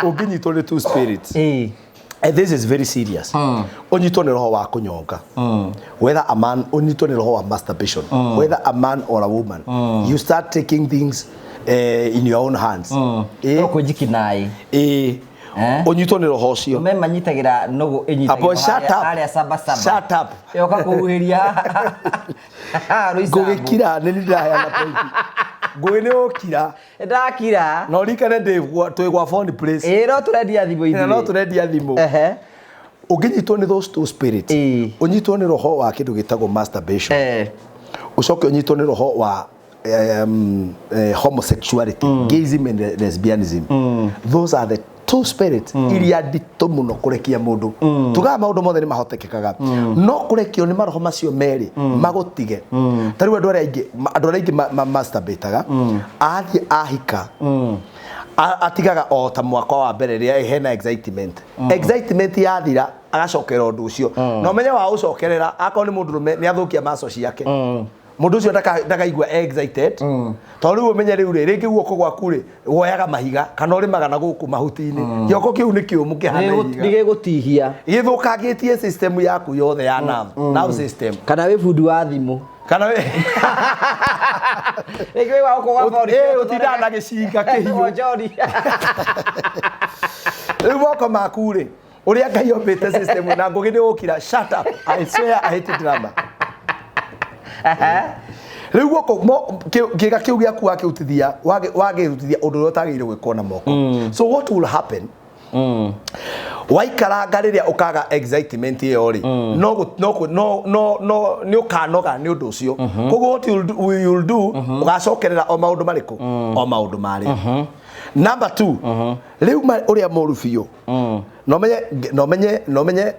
Ũngĩnyitwo nĩ two spirits. And this is very serious. Ũnyitwo nĩ roho wa kũnyonga. Whether a man ũnyitwo nĩ roho wa masturbation. Whether a man or a woman. You start taking things in your own hands. No kwĩnjikinaĩ. Ũnyitwo nĩ roho ũcio. Me manyitagĩra nũgũ ĩnyitagĩra harĩa saba saba. Shut up. Yoka kũhuhĩria. Ngũgĩkira nĩ ndĩraheana point. Ngũgĩ nĩ ũkira. Ndakira. Na ũririkane twĩ gwa phone place. Ĩĩ no tũrendia thimũ ithuĩ. No tũrendia thimũ. Ũngĩnyitwo nĩ those two spirits. Ũnyitwo nĩ roho wa kĩndũ gĩtagwo masturbation. Ũcoke ũnyitwo nĩ roho wa homosexuality, gayism and lesbianism. Those are the two spirits iria nditũ mũno kũrekia mũndũ. Tugaga maũndũ mothe nĩ mahotekekaga. No kũrekio nĩ maroho macio merĩ magũtige. Ta rĩu andũ arĩa aingĩ masturbataga, athiĩ ahika, atigaga o ta mwaka wa mbere rĩrĩa hena excitement. Excitement yathira agacokera ũndũ ũcio. Na ũmenye wa ũcokerera akorwo nĩ mũndũrũme nĩ athũkia maco ciake. Mũndũ ũcio ndakaigua excited. Tondũ rĩu ũmenye rĩu rĩ, rĩngĩ guoko gwaku rĩ, woyaga mahiga kana ũrĩmaga na gũkũ mahuti-inĩ. Gĩoko kĩu nĩ kĩũmũ kĩhana ihiga. Nĩ gĩgũtihia. Gĩthũkangĩtie system yaku yothe ya nerve system. Kana wĩ bundi wa thimũ. Kana wĩ Rĩngĩ wĩ wa gũkũ gwa bori. Ũtindaga na gĩcinga kĩhiũ. Rĩu moko maku rĩ, ũrĩa Ngai ombĩte system na Ngũgĩ nĩ ũkira. Shut up. I swear I hate drama. Rĩu guoko kĩga kĩu gĩaku wakĩrutithia wagĩrutithia ũndũ ũrĩa ũtagĩrĩire gwĩkwo na moko. So what will happen? Waikaranga rĩrĩa ũkaga excitement ĩyo rĩ, no nĩ ũkanoga nĩ ũndũ ũcio. Koguo what you'll do, ũgacokerera o maũndũ marĩkũ? O maũndũ marĩa. Number 2, rĩu ũrĩa mũru biũ. No menye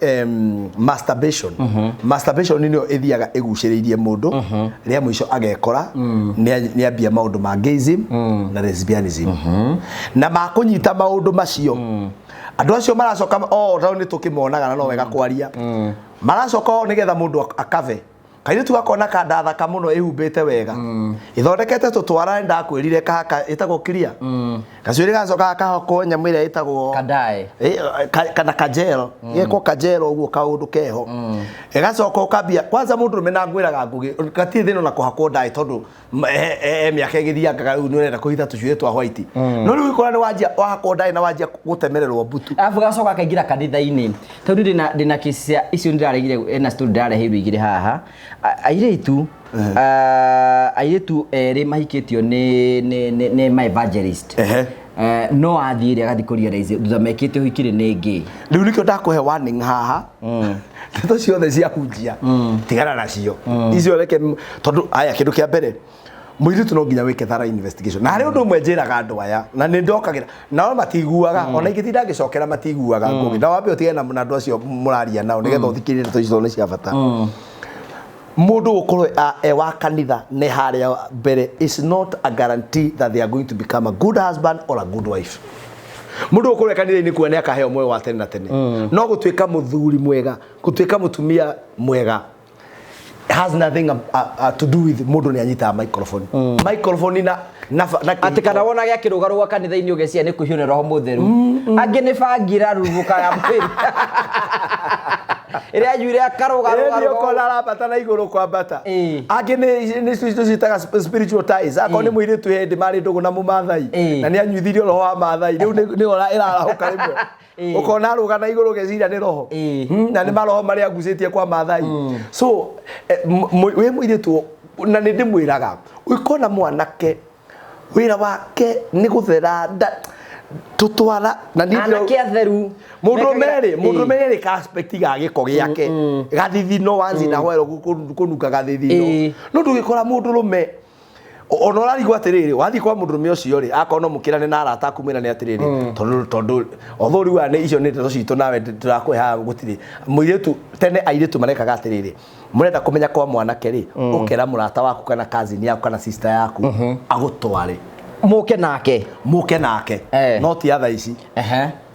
masturbation. Masturbation nĩyo ĩthiaga ĩgucĩrĩirie mũndũ rĩa mũico agekora nĩ ambia maũndũ ma gayism na lesbianism. Na makũnyita maũndũ macio. Andũ acio maracoka o tondũ nĩ tũkĩmonaga na no wega kwaria. Maracoka o nĩgetha mũndũ akave. Kairĩtu gakona kanda thaka mũno ĩhumbĩte wega. Ĩthondekete tũtwara ndakwĩrire kaka ĩtagwo clear. Gacuĩrĩ gacoka gakahakwo nyamũ ĩrĩa ĩtagwo Kadae. Kana kajero. Gekwo kajero ũguo kaũndũ keho. Ĩgacoka ũkambia kwanza mũndũ rũme na ngwĩraga Ngũgĩ gatirĩ thĩna ona kũhakwo ndaĩ tondũ mĩaka ĩgĩthiangaga rĩu nĩ ũrenda kũhitha tũcuĩrĩ twa white. No rĩu ũgĩkora nĩ wanjia wahakwo ndaĩ na wanjia gũtemererwo mbutu. Arabu gacoka kaingĩra kanitha-inĩ. Tondũ ndĩna kesi cia icio ndĩraregire ena story ndĩrareheirwo igĩrĩ haha. Airĩtu airĩtu erĩ mahikĩtio nĩ my evangelist. No athiĩre agathiĩ kũ realize thutha mekĩte ũhiki rĩ nĩ gay. Rĩu nĩkĩo ndakũhe warning haha. Ndeto ciothe cia hunjia tigana nacio. Icio reke tondũ aya kĩndũ kĩa mbere Mũirĩtu no nginya wĩke thorough investigation. Na harĩ ũndũ ũmwe njĩraga andũ aya na nĩ ndokagĩra nao matiguaga, ona ingĩtinda ngĩcokera matiguaga ngũgĩ. Na wambe ũtigane na andũ acio mũraria nao nĩgetha ũthikĩrĩrie ndeto icio nĩ cia bata. Mũndũ gũkorwo e wa kanitha nĩ harĩa mbere is not a guarantee that they are going to become a good husband or a good wife. Mũndũ gũkorwo e kanitha-inĩ kuo nĩ akaheo muoyo wa tene na tene. No gũtuĩka mũthuri mwega, gũtuĩka mũtumia mwega has nothing to do with mũndũ nĩ anyitaga microphone. Microphone na Atĩ kana wona gĩa kĩrũgarũga kanitha-inĩ ũgeciria nĩ kũhiũ nĩ roho mũtheru. Angĩ nĩ bangi ĩrarurumũka ya mwĩrĩ ĩrĩa anyuire akarũgarũga. Ĩĩ, ũkona arambata na igũrũ kwambata. Angĩ nĩ tũciĩtaga spiritual ties. Akorwo nĩ mũirĩtu hĩndĩ marĩ ndũgũ na mũmathai na nĩ anyuithirio roho wa mathai, rĩu nĩyo ĩrarahũka rĩmwe. Ũkona arũga na igũrũ ũgeciria nĩ roho. Na nĩ maroho marĩa agucĩtie kwa mathai. So wĩ mũirĩtu, na nĩ ndĩmwĩraga ũkona mwanake wĩra wake nĩ gũthera nda tũtwara na niĩ Anake atheru. Mũndũrũme rĩ, mũndũrũme rĩ, ka aspect ga gĩko gĩake gathithino once in a while kũnunga gathithino. No ndũgĩkora mũndũrũme ona ũrarigwo atĩrĩrĩ, wathiĩ kwa mũndũrũme ũcio rĩ, akorwo no mũkĩrane na arata aku mwĩrane atĩrĩrĩ, tondũ although rĩu aya nĩ icio nĩ ndeto citũ nawe ndĩrakũhe haha gũtirĩ mũirĩtu. Tene airĩtu marekaga atĩrĩrĩ, mũrenda kũmenya kwa mwanake rĩ, ũkera mũrata waku kana cousin yaku kana sister yaku agũtware. Mũke nake. Mũke nake. No ti thaa ici.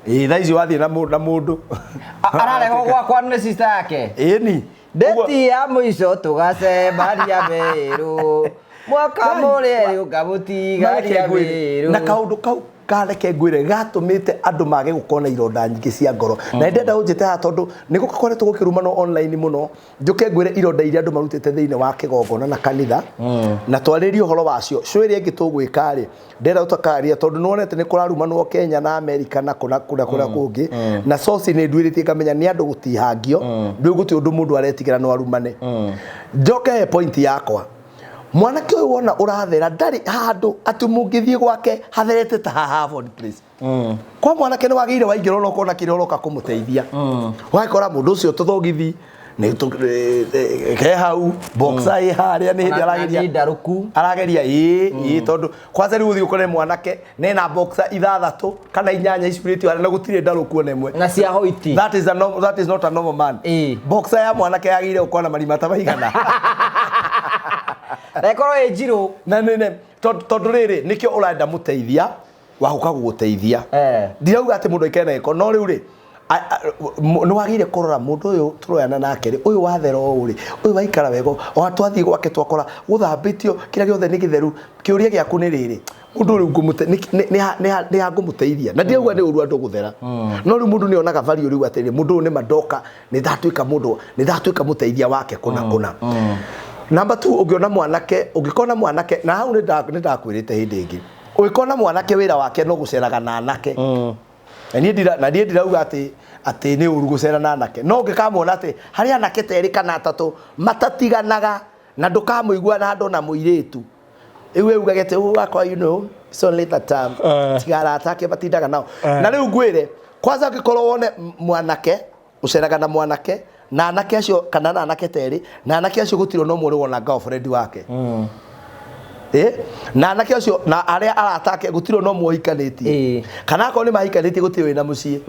Ĩĩ, thaa ici wathiĩ na mũndũ Ararehwo gwakwa nĩ sister yake. Ĩni. Ndeti ya mũico tũgacemania Meru mwaka mũrĩa ũkamũtigaria Meru. Na kaũndũ kau kareke ngwĩre gatũmĩte andũ mage gũkorwo na ironda nyingĩ cia ngoro, na ndĩrenda ũnjĩte haha tondũ nĩ gũkoretwo gũkĩrumanwo online mũno. Njũke ngwĩre ironda iria andũ marutĩte thĩinĩ wa kĩgongona na kanitha, na twarĩrie ũhoro wacio. Show ĩrĩa ĩngĩ tũgwĩka rĩ, ndĩrenda tũkaria tondũ nĩwonete nĩ kũrarumanwo Kenya na America na kũna kũrĩa kũrĩa kũngĩ, na source nĩ nduĩrĩtie ngamenya nĩ andũ gũtihangio. Rĩu gũtirĩ ũndũ mũndũ aretigĩra no arumane. Njoke he point yakwa. Mwanake ũyũ wona ũrathera ndarĩ handũ atĩ mũngĩthiĩ gwake hatherete ta haha Harvard Place. Kwa mwanake nĩ wagĩrĩire waingĩra ona ũkona kĩrĩa ũroka kũmũteithia, ũgakora mũndũ ũcio tũthogithi nĩ ke hau, boxer ĩ harĩa, nĩ hĩndĩ arageria Nĩ ndarũku. Arageria, ĩĩ, tondũ kwanza rĩu ũthiĩ ũkore mwanake nena boxer ithathatũ kana inyanya icurĩtio harĩa na gũtirĩ ndarũku ona ĩmwe. Na cia hoiti. That is not a normal man. Boxer ya mwanake yagĩrĩire gũkorwo na marima ta maigana. Na ĩkorwo ĩ njirũ. Na nĩ tondũ rĩrĩ nĩkĩo ũrenda mũteithia wa gũka gũgũteithia. Ndirauga atĩ mũndũ aikare na gĩko, no rĩu rĩ nĩ wagĩrĩire kũrora mũndũ ũyũ tũroyana nake rĩ, ũyũ wathera ũũ rĩ, ũyũ waikara wega, ona twathiĩ gwake twakora gũthambĩtio, kĩrĩa gĩothe nĩ gĩtheru. Kĩũria gĩaku nĩ rĩrĩ, mũndũ ũyũ nĩ ha ngũmũteithia? Na ndirauga nĩ ũru andũ gũthera, no rĩu mũndũ nĩ onaga value rĩu atĩrĩrĩ, mũndũ ũyũ nĩ mandoka nĩ ndatuĩka mũndũ, nĩ ndatuĩka mũteithia wake kũna kũna. Number 2, ũngĩona mwanake, ũngĩkona mwanake na hau nĩ ndakwĩrĩte hĩndĩ ĩngĩ, ũngĩkona mwanake wĩra wake no gũceraga na anake, na niĩ ndirauga atĩ nĩ ũru gũcera na anake, no ũngĩkamwona atĩ harĩ anake ta erĩ kana atatũ matatiganaga na ndũkamũigua na andũ na mũirĩtu rĩu ugage atĩ ũũ wakwa, it's only that tiga arata ake matindaga nao. Na rĩu ngwĩre kwanza, ũngĩkorwo wone mwanake ũceraga na mwanake na anake acio kana na anake ta erĩ, na anake acio gũtirĩ ona ũmwe ũrĩ wona girlfriend wake, na anake acio na arĩa arata ake gũtirĩ ona ũmwe ũhikanĩtie, kana akorwo nĩ mahikanĩtie gũtirĩ wĩna mũciĩ,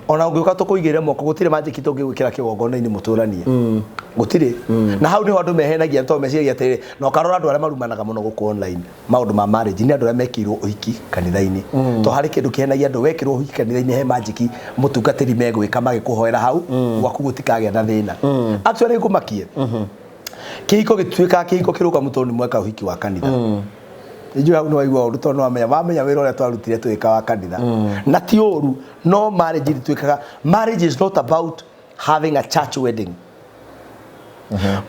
ona ũngĩũka tũkũigĩre moko gũtirĩ manjĩki tũngĩgwĩkĩra kĩgongona-inĩ mũtũranie gũtirĩ. Na hau nĩho andũ mehenagia tondũ meciragia atĩrĩrĩ, na ũkarora andũ arĩa marumanaga mũno gũkũ online maũndũ ma marriage nĩ andũ arĩa mekĩirwo ũhiki kanitha-inĩ, to harĩ kĩndũ kĩhenagia andũ wekĩrwo ũhiki kanitha-inĩ, he manjiki mũtungatĩri megwĩka magĩkũhoera hau gwaku gũtikagĩa na thĩna. Actually ngũmakie kĩhiko gĩtuĩkaga kĩhiko kĩrũgamu tondũ nĩ mweka ũhiki wa kanitha. Nĩnjũĩ hau nĩ waigua ũru tondũ nĩwamenya wĩra ũrĩa twarutire tũgĩka wa kanitha, na ti ũru, no marriage ĩtuĩkaga, marriage is not about having a church wedding.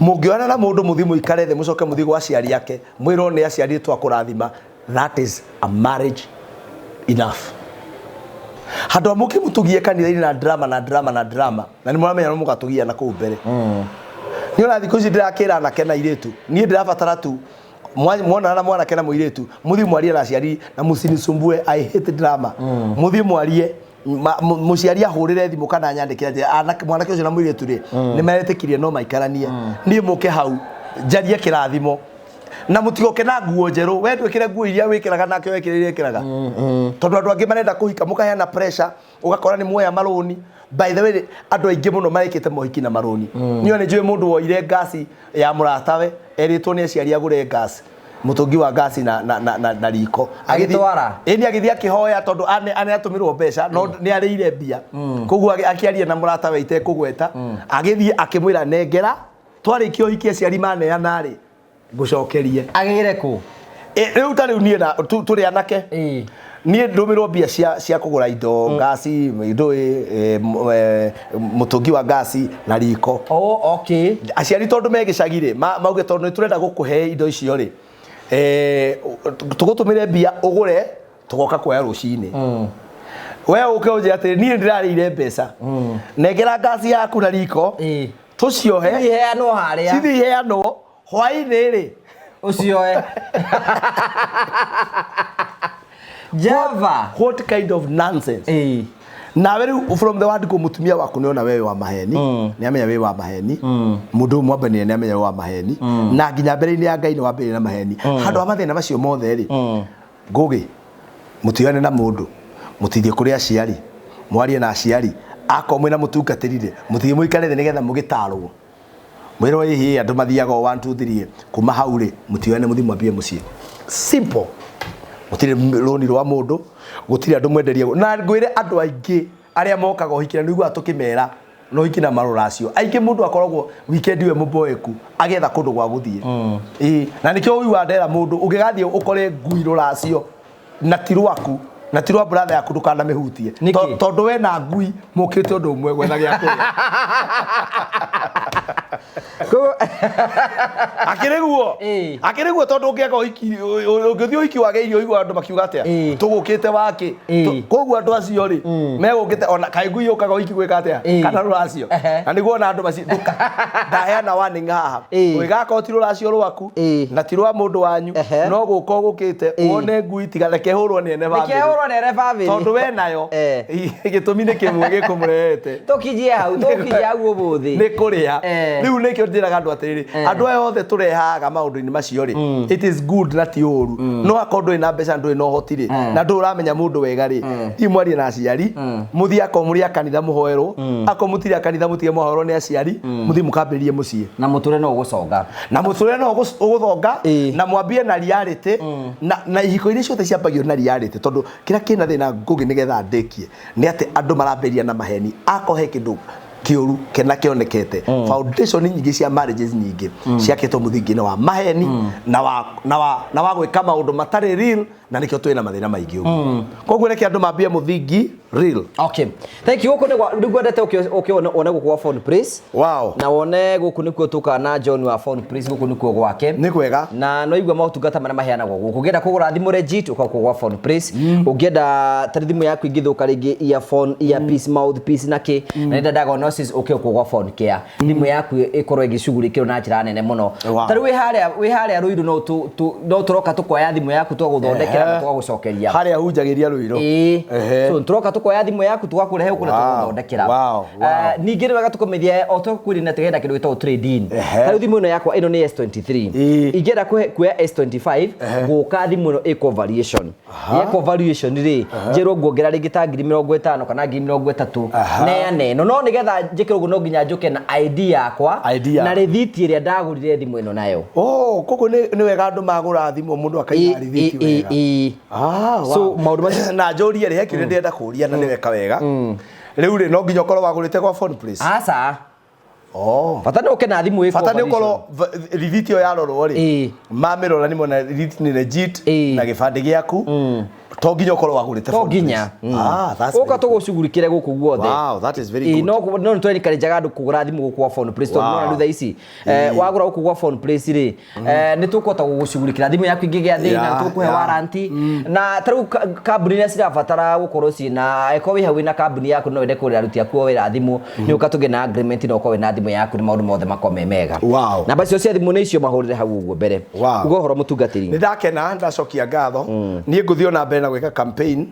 Mũngĩoyana na mũndũ mũthiĩ mũikare thĩ, mũcoke mũthiĩ gwa aciari ake mwĩrwo nĩ aciari twakũrathima, that is a marriage enough. Handũ ha mũke mũtũgie kanitha-inĩ na drama na drama na drama, na nĩ mũramenya no mũgatũgia na kũu mbere. Nĩ ona thikũ ici ndĩrakĩra anake na airĩtu, niĩ ndĩrabatara tu mwonana na mwanake na mũirĩtu, mũthiĩ mwarie na aciari na mũcinisumbue. I hate drama. Mũthiĩ mwarie, mũciari ahũrĩre thimũ kana nyandĩkĩre atĩ mwanake ũcio na mũirĩtu rĩ, nĩ meretĩkirie no maikaranie. Niĩ mũke hau njarie kĩrathimo. Na mũtigoke na nguo njerũ. We ndwĩkĩre nguo iria wĩkĩraga nake wekĩra iria ĩkĩraga, tondũ andũ angĩ marenda kũhika mũkaheana pressure, ũgakora nĩ muoya marũni. By the way, andũ aingĩ mũno marekĩte mohiki na marũni. Niĩ nĩ njũĩ mũndũ woire ngasi ya mũratawe, erĩtwo nĩ aciari agũre ngasi, mũtũngi wa ngasi na riko. Agĩtwara? Ĩni, agĩthiĩ akĩhoya tondũ ane atũmĩrwo mbeca no nĩ arĩire mbia. Koguo akĩaria na mũratawe itekũgweta, agĩthiĩ akĩmwĩra, "Nengera, twarĩkia ũhiki aciari maneana rĩ, ngũcokerie." Agĩre kũ? Rĩu ta rĩu niĩ na tũrĩ anake, niĩ ndũmĩrwo mbia cia kũgũra indo, ngasi, ndũĩ, mũtũngi wa ngasi na riko. Oh, okay. Aciari tondũ me gĩcagi rĩ, mauge tondũ nĩ tũrenda gũkũhe indo icio rĩ, tũgũtũmĩre mbia ũgũre, tũgoka kuoya rũcinĩ. We ũke ũnjĩre atĩrĩ, "Niĩ ndĩrarĩire mbeca, nengera ngasi yaku na riko." Tũciohe. Iheanwo harĩa. Cithiĩ iheanwo hwaĩ-inĩ rĩ. Ũcioe Java. What kind of nonsense? Nawe rĩu from the word go, mũtumia waku nĩona we wĩ wa maheni, nĩ amenya wĩ wa maheni. Mũndũ ũyũ mwambanire nĩ amenya wĩ wa maheni, na nginya mbere-inĩ ya Ngai nĩ wambĩrĩria na maheni. Handũ ha mathĩna macio mothe rĩ, ngũgĩ mũtigane na mũndũ, mũtithiĩ kũrĩ aciari, mwarie na aciari. Akorwo mwĩna mũtungatĩri rĩ, mũtithiĩ mũikare thĩ nĩgetha mũgĩtarwo, mwĩrwo ĩhĩ andũ mathiaga o 1 2 3. Kuma hau rĩ, mũtigane, mũthiĩ mwambie mũciĩ. Simple. Gũtirĩ rũni rwa mũndũ, gũtirĩ andũ mwenderie. Na ngwĩre andũ aingĩ arĩa mokaga ũhiki na nĩiguaga tũkĩmera no ũhiki na marũracio aingĩ, mũndũ akoragwo weekend we mũboeku agĩetha kũndũ gwa gũthiĩ. Ĩĩ, na nĩkĩo ũiguaga ndera mũndũ ũngĩgathiĩ ũkore ngui rũracio na ti rwaku na ti rwa brother yaku, ndũkanamĩhutie. Nĩkĩ? Tondũ we na ngui mũkĩte ũndũ ũmwe, gwetha gĩa kũrĩa. Akĩrĩ guo. Akĩrĩ guo, tondũ ũngĩaka ũhiki, ũngĩthiĩ ũhiki wage irio, ũigua andũ makiuga atĩa? Tũgũkĩte wakĩ? Koguo andũ acio rĩ, megũkĩte ona kaĩ ngui yũkaga ũhiki gwĩka atĩa? Kana rũracio? Na nĩguo ona andũ macio ndaheana warning haha. Ũgĩgakorwo ti rũracio rwaku na ti rwa mũndũ wanyu, no gũka ũgũkĩte, wone ngui, tiga reke hũrwo nĩ ene bamĩrĩ. Reke hũrwo nĩ ene bamĩrĩ. Tondũ we nayo gĩtũmi nĩ kĩmwe gĩkũmũrehete. Tũkinyie hau, tũkinyie hau ũmũthĩ. Nĩ kũrĩa. Rĩu nĩkĩo njĩraga andũ atĩrĩrĩ, andũ aya othe tũrehaga maũndũ-inĩ macio rĩ, it is good na ti ũru, no akorwo ndũrĩ na mbeca, ndũrĩ na ũhoti rĩ, na ndũrĩ ũramenya mũndũ wega rĩ, thiĩ mwarie na aciari, mũthiĩ akorwo mũrĩ a kanitha mũhoerwo, akorwo mũtirĩ a kanitha mũtige mwahoerwo nĩ aciari, mũthiĩ mũkambĩrĩrie mũciĩ. Na mũtũre no ũgũconga. Na mũtũrĩre no ũgũthonga. Na mwambie na reality, na ihiko iria ciothe ciambagio na reality, tondũ kĩrĩa kĩna thĩna, Ngũgĩ, nĩgetha ndĩkie, nĩ atĩ andũ marambĩrĩria na maheni. Akorwo he kĩndũ kĩũru kĩna kĩonekete, foundation nyingĩ cia marriages nyingĩ ciakĩtwo mũthingi-inĩ wa maheni na wa gwĩka maũndũ matarĩ real, na nĩkĩo twĩna mathĩna maingĩ ũguo. Koguo reke andũ mambie mũthingi real. Okay, thank you. Gũkũ nĩ ngwendete ũke one gũkũ gwa Phone Place. Na wone gũkũ nĩkuo tũkaga na John wa Phone Place, gũkũ nĩkuo gwake. Nĩ kwega. Na no igua motungata marĩa maheanagwo gũkũ. Ũngĩenda kũgũra thimũ legit, ũka gũkũ gwa Phone Place. Ũngĩenda tarĩ thimũ yaku ingĩthũka rĩngĩ, earphone, earpiece, mouthpiece na kĩ, na nĩnda diagnosis, ũke gũkũ gwa Phone Care, thimũ yaku ĩkorwo ĩgĩcugurĩkĩrwo na njĩra nene mũno. Ta rĩu wĩ harĩa Ruiru, no tũroka tũkoya thimũ yaku, tũgagũthondekera na tũgagũcokeria. Harĩa hunjagĩria Ruiru. Ĩĩ. So tũroka tũkoya thimũ yaku, tũgakũrehe gũkũ na tũgagũthondekera. Ningĩ nĩ wega tũkũmenyithia o tũkwĩrĩ atĩ hena kĩndũ gĩtagwo trade in. Ta rĩu thimũ ĩno yakwa ĩno nĩ S23. Ingĩenda kuoya S25, gũka thimũ ĩno ĩkwo valuation. Yekwo valuation rĩ, njĩrwo nguongerera rĩngĩ ta 50,000 kana 30,000. Neane ĩno, no nĩgetha njĩke ũguo no nginya njũke na ID yakwa ID yaku. Na rĩthiti ĩrĩa ndagũrire thimũ ĩno nayo. Oh, koguo nĩ wega andũ magũra thimũ mũndũ akaiga rithiti wega. Ĩĩ. Ah, wow. So, maũndũ macio. Na njũrie rĩ, he kĩũria ndĩrenda kũũria na nĩ weka wega. Rĩu rĩ, no nginya ũkorwo wagũrĩte gwa Phone Place? Aca. Oh. Bata nĩ ũke na thimũ ĩkwo Bata nĩ valuation. ũkorwo rithiti ĩyo yarorwo rĩ, mamĩrora nĩ mona rithiti nĩ legit na gĩbandĩ gĩaku. To nginya ũkorwo wagũrĩte To Phone nginya. Place. Ah, that's Ũka very good. tũgũcugurikĩre gũkũ guothe. Wow, that is very good. No nĩ twenikarenjaga andũ kũgũra thimũ gũkũ gwa Phone Place, tondũ nona rĩu thaa ici wagũra gũkũ gwa Phone Place rĩ, nĩ tũkũhota gũgũcugurikĩra thimũ yaku ĩngĩgĩa thĩna, tũkũhe warranty. Na ta rĩu kambuni iria cirabatara gũkorwo ciĩna, angĩkorwo wĩ hau wĩna kambuni yaku, no wende kũgũrĩra aruti aku a wĩra thimũ, nĩ ũka tũgĩe na agreement na ũkorwo wĩna thimũ yaku na maũndũ mothe makorwo me mega. Namba icio cia thimũ nĩ icio, mahũrĩre hau ũguo mbere. Uga ũhoro, mũtungatĩri. Nĩ ndakena, ndacokia ngatho. Niĩ ngũthiĩ ona mbere na gwĩka campaign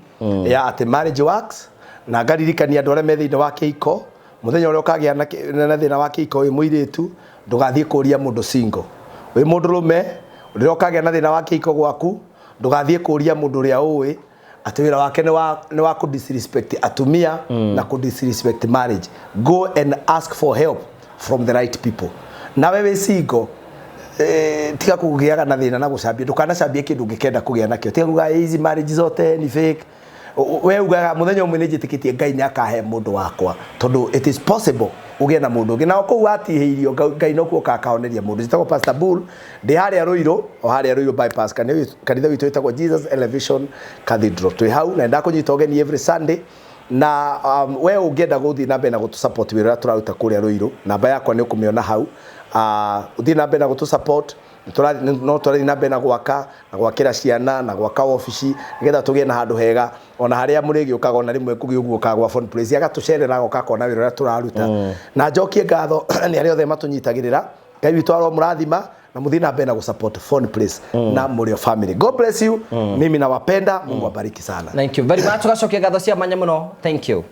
ya atĩ marriage works, na ngaririkania andũ arĩa me thĩinĩ wa kĩhiko, mũthenya ũrĩa ũkagĩa na thĩna wa kĩhiko wĩ mũirĩtu, ndũgathiĩ kũria mũndũ single. Wĩ mũndũrũme, Rĩrĩa ũkagĩa na thĩna wa kĩhiko gwaku, ndũgathiĩ kũria mũndũ ũrĩa ũĩ atĩ wĩra wake nĩ wa kũ disrespect atumia na kũ disrespect marriage. Go and ask for help from the right people. Nawe wĩ single, tiga kũgĩaga na thĩna na gũcambia, ndũkanacambie kĩndũ ũngĩkenda kũgĩa nakĩo. Tiga kuga hizi marriage zote ni fake. We ugaga mũthenya ũmwe nĩ njĩtĩkĩtie Ngai nĩ akahe mũndũ wakwa, tondũ it is possible ũgĩe na mũndũ ũngĩ. Nao kũu watihĩirio, Ngai nokuo akahoneria mũndũ. Njĩtagwo Pastor Bull, ndĩ harĩa Ruiru, o harĩa Ruiru bypass, kanitha witũ wĩtagwo Jesus Elevation Cathedral. Twĩ hau na ndakũnyita ũgeni every Sunday. Na we ũngĩenda gũthiĩ na mbere na gũtũ support wĩra ũrĩa tũraruta kũrĩa Ruiru, namba yakwa nĩ ũkũmĩona hau. Ũthiĩ na mbere na gũtũ support. No tũrathiĩ na mbere na gwaka na gwakĩra ciana na gwaka obici nĩgetha tũgĩe na handũ hega, ona harĩa mũrĩgĩũkaga, ona rĩmwe kũgĩ ũguo ũkaga gwa Phone Place agatũcerera, agoka akona wĩra ũrĩa tũraruta. Na njokie ngatho nĩ arĩa othe matũnyitagĩrĩra. Ngai witũ aromũrathima na mũthiĩ na mbere na gũsupport Phone Place na Mũrĩo family. God bless you. Mimi nawapenda. Mungu abariki sana. Thank you very much. Tugacokia ngatho cia mwanya mũno. Thank you.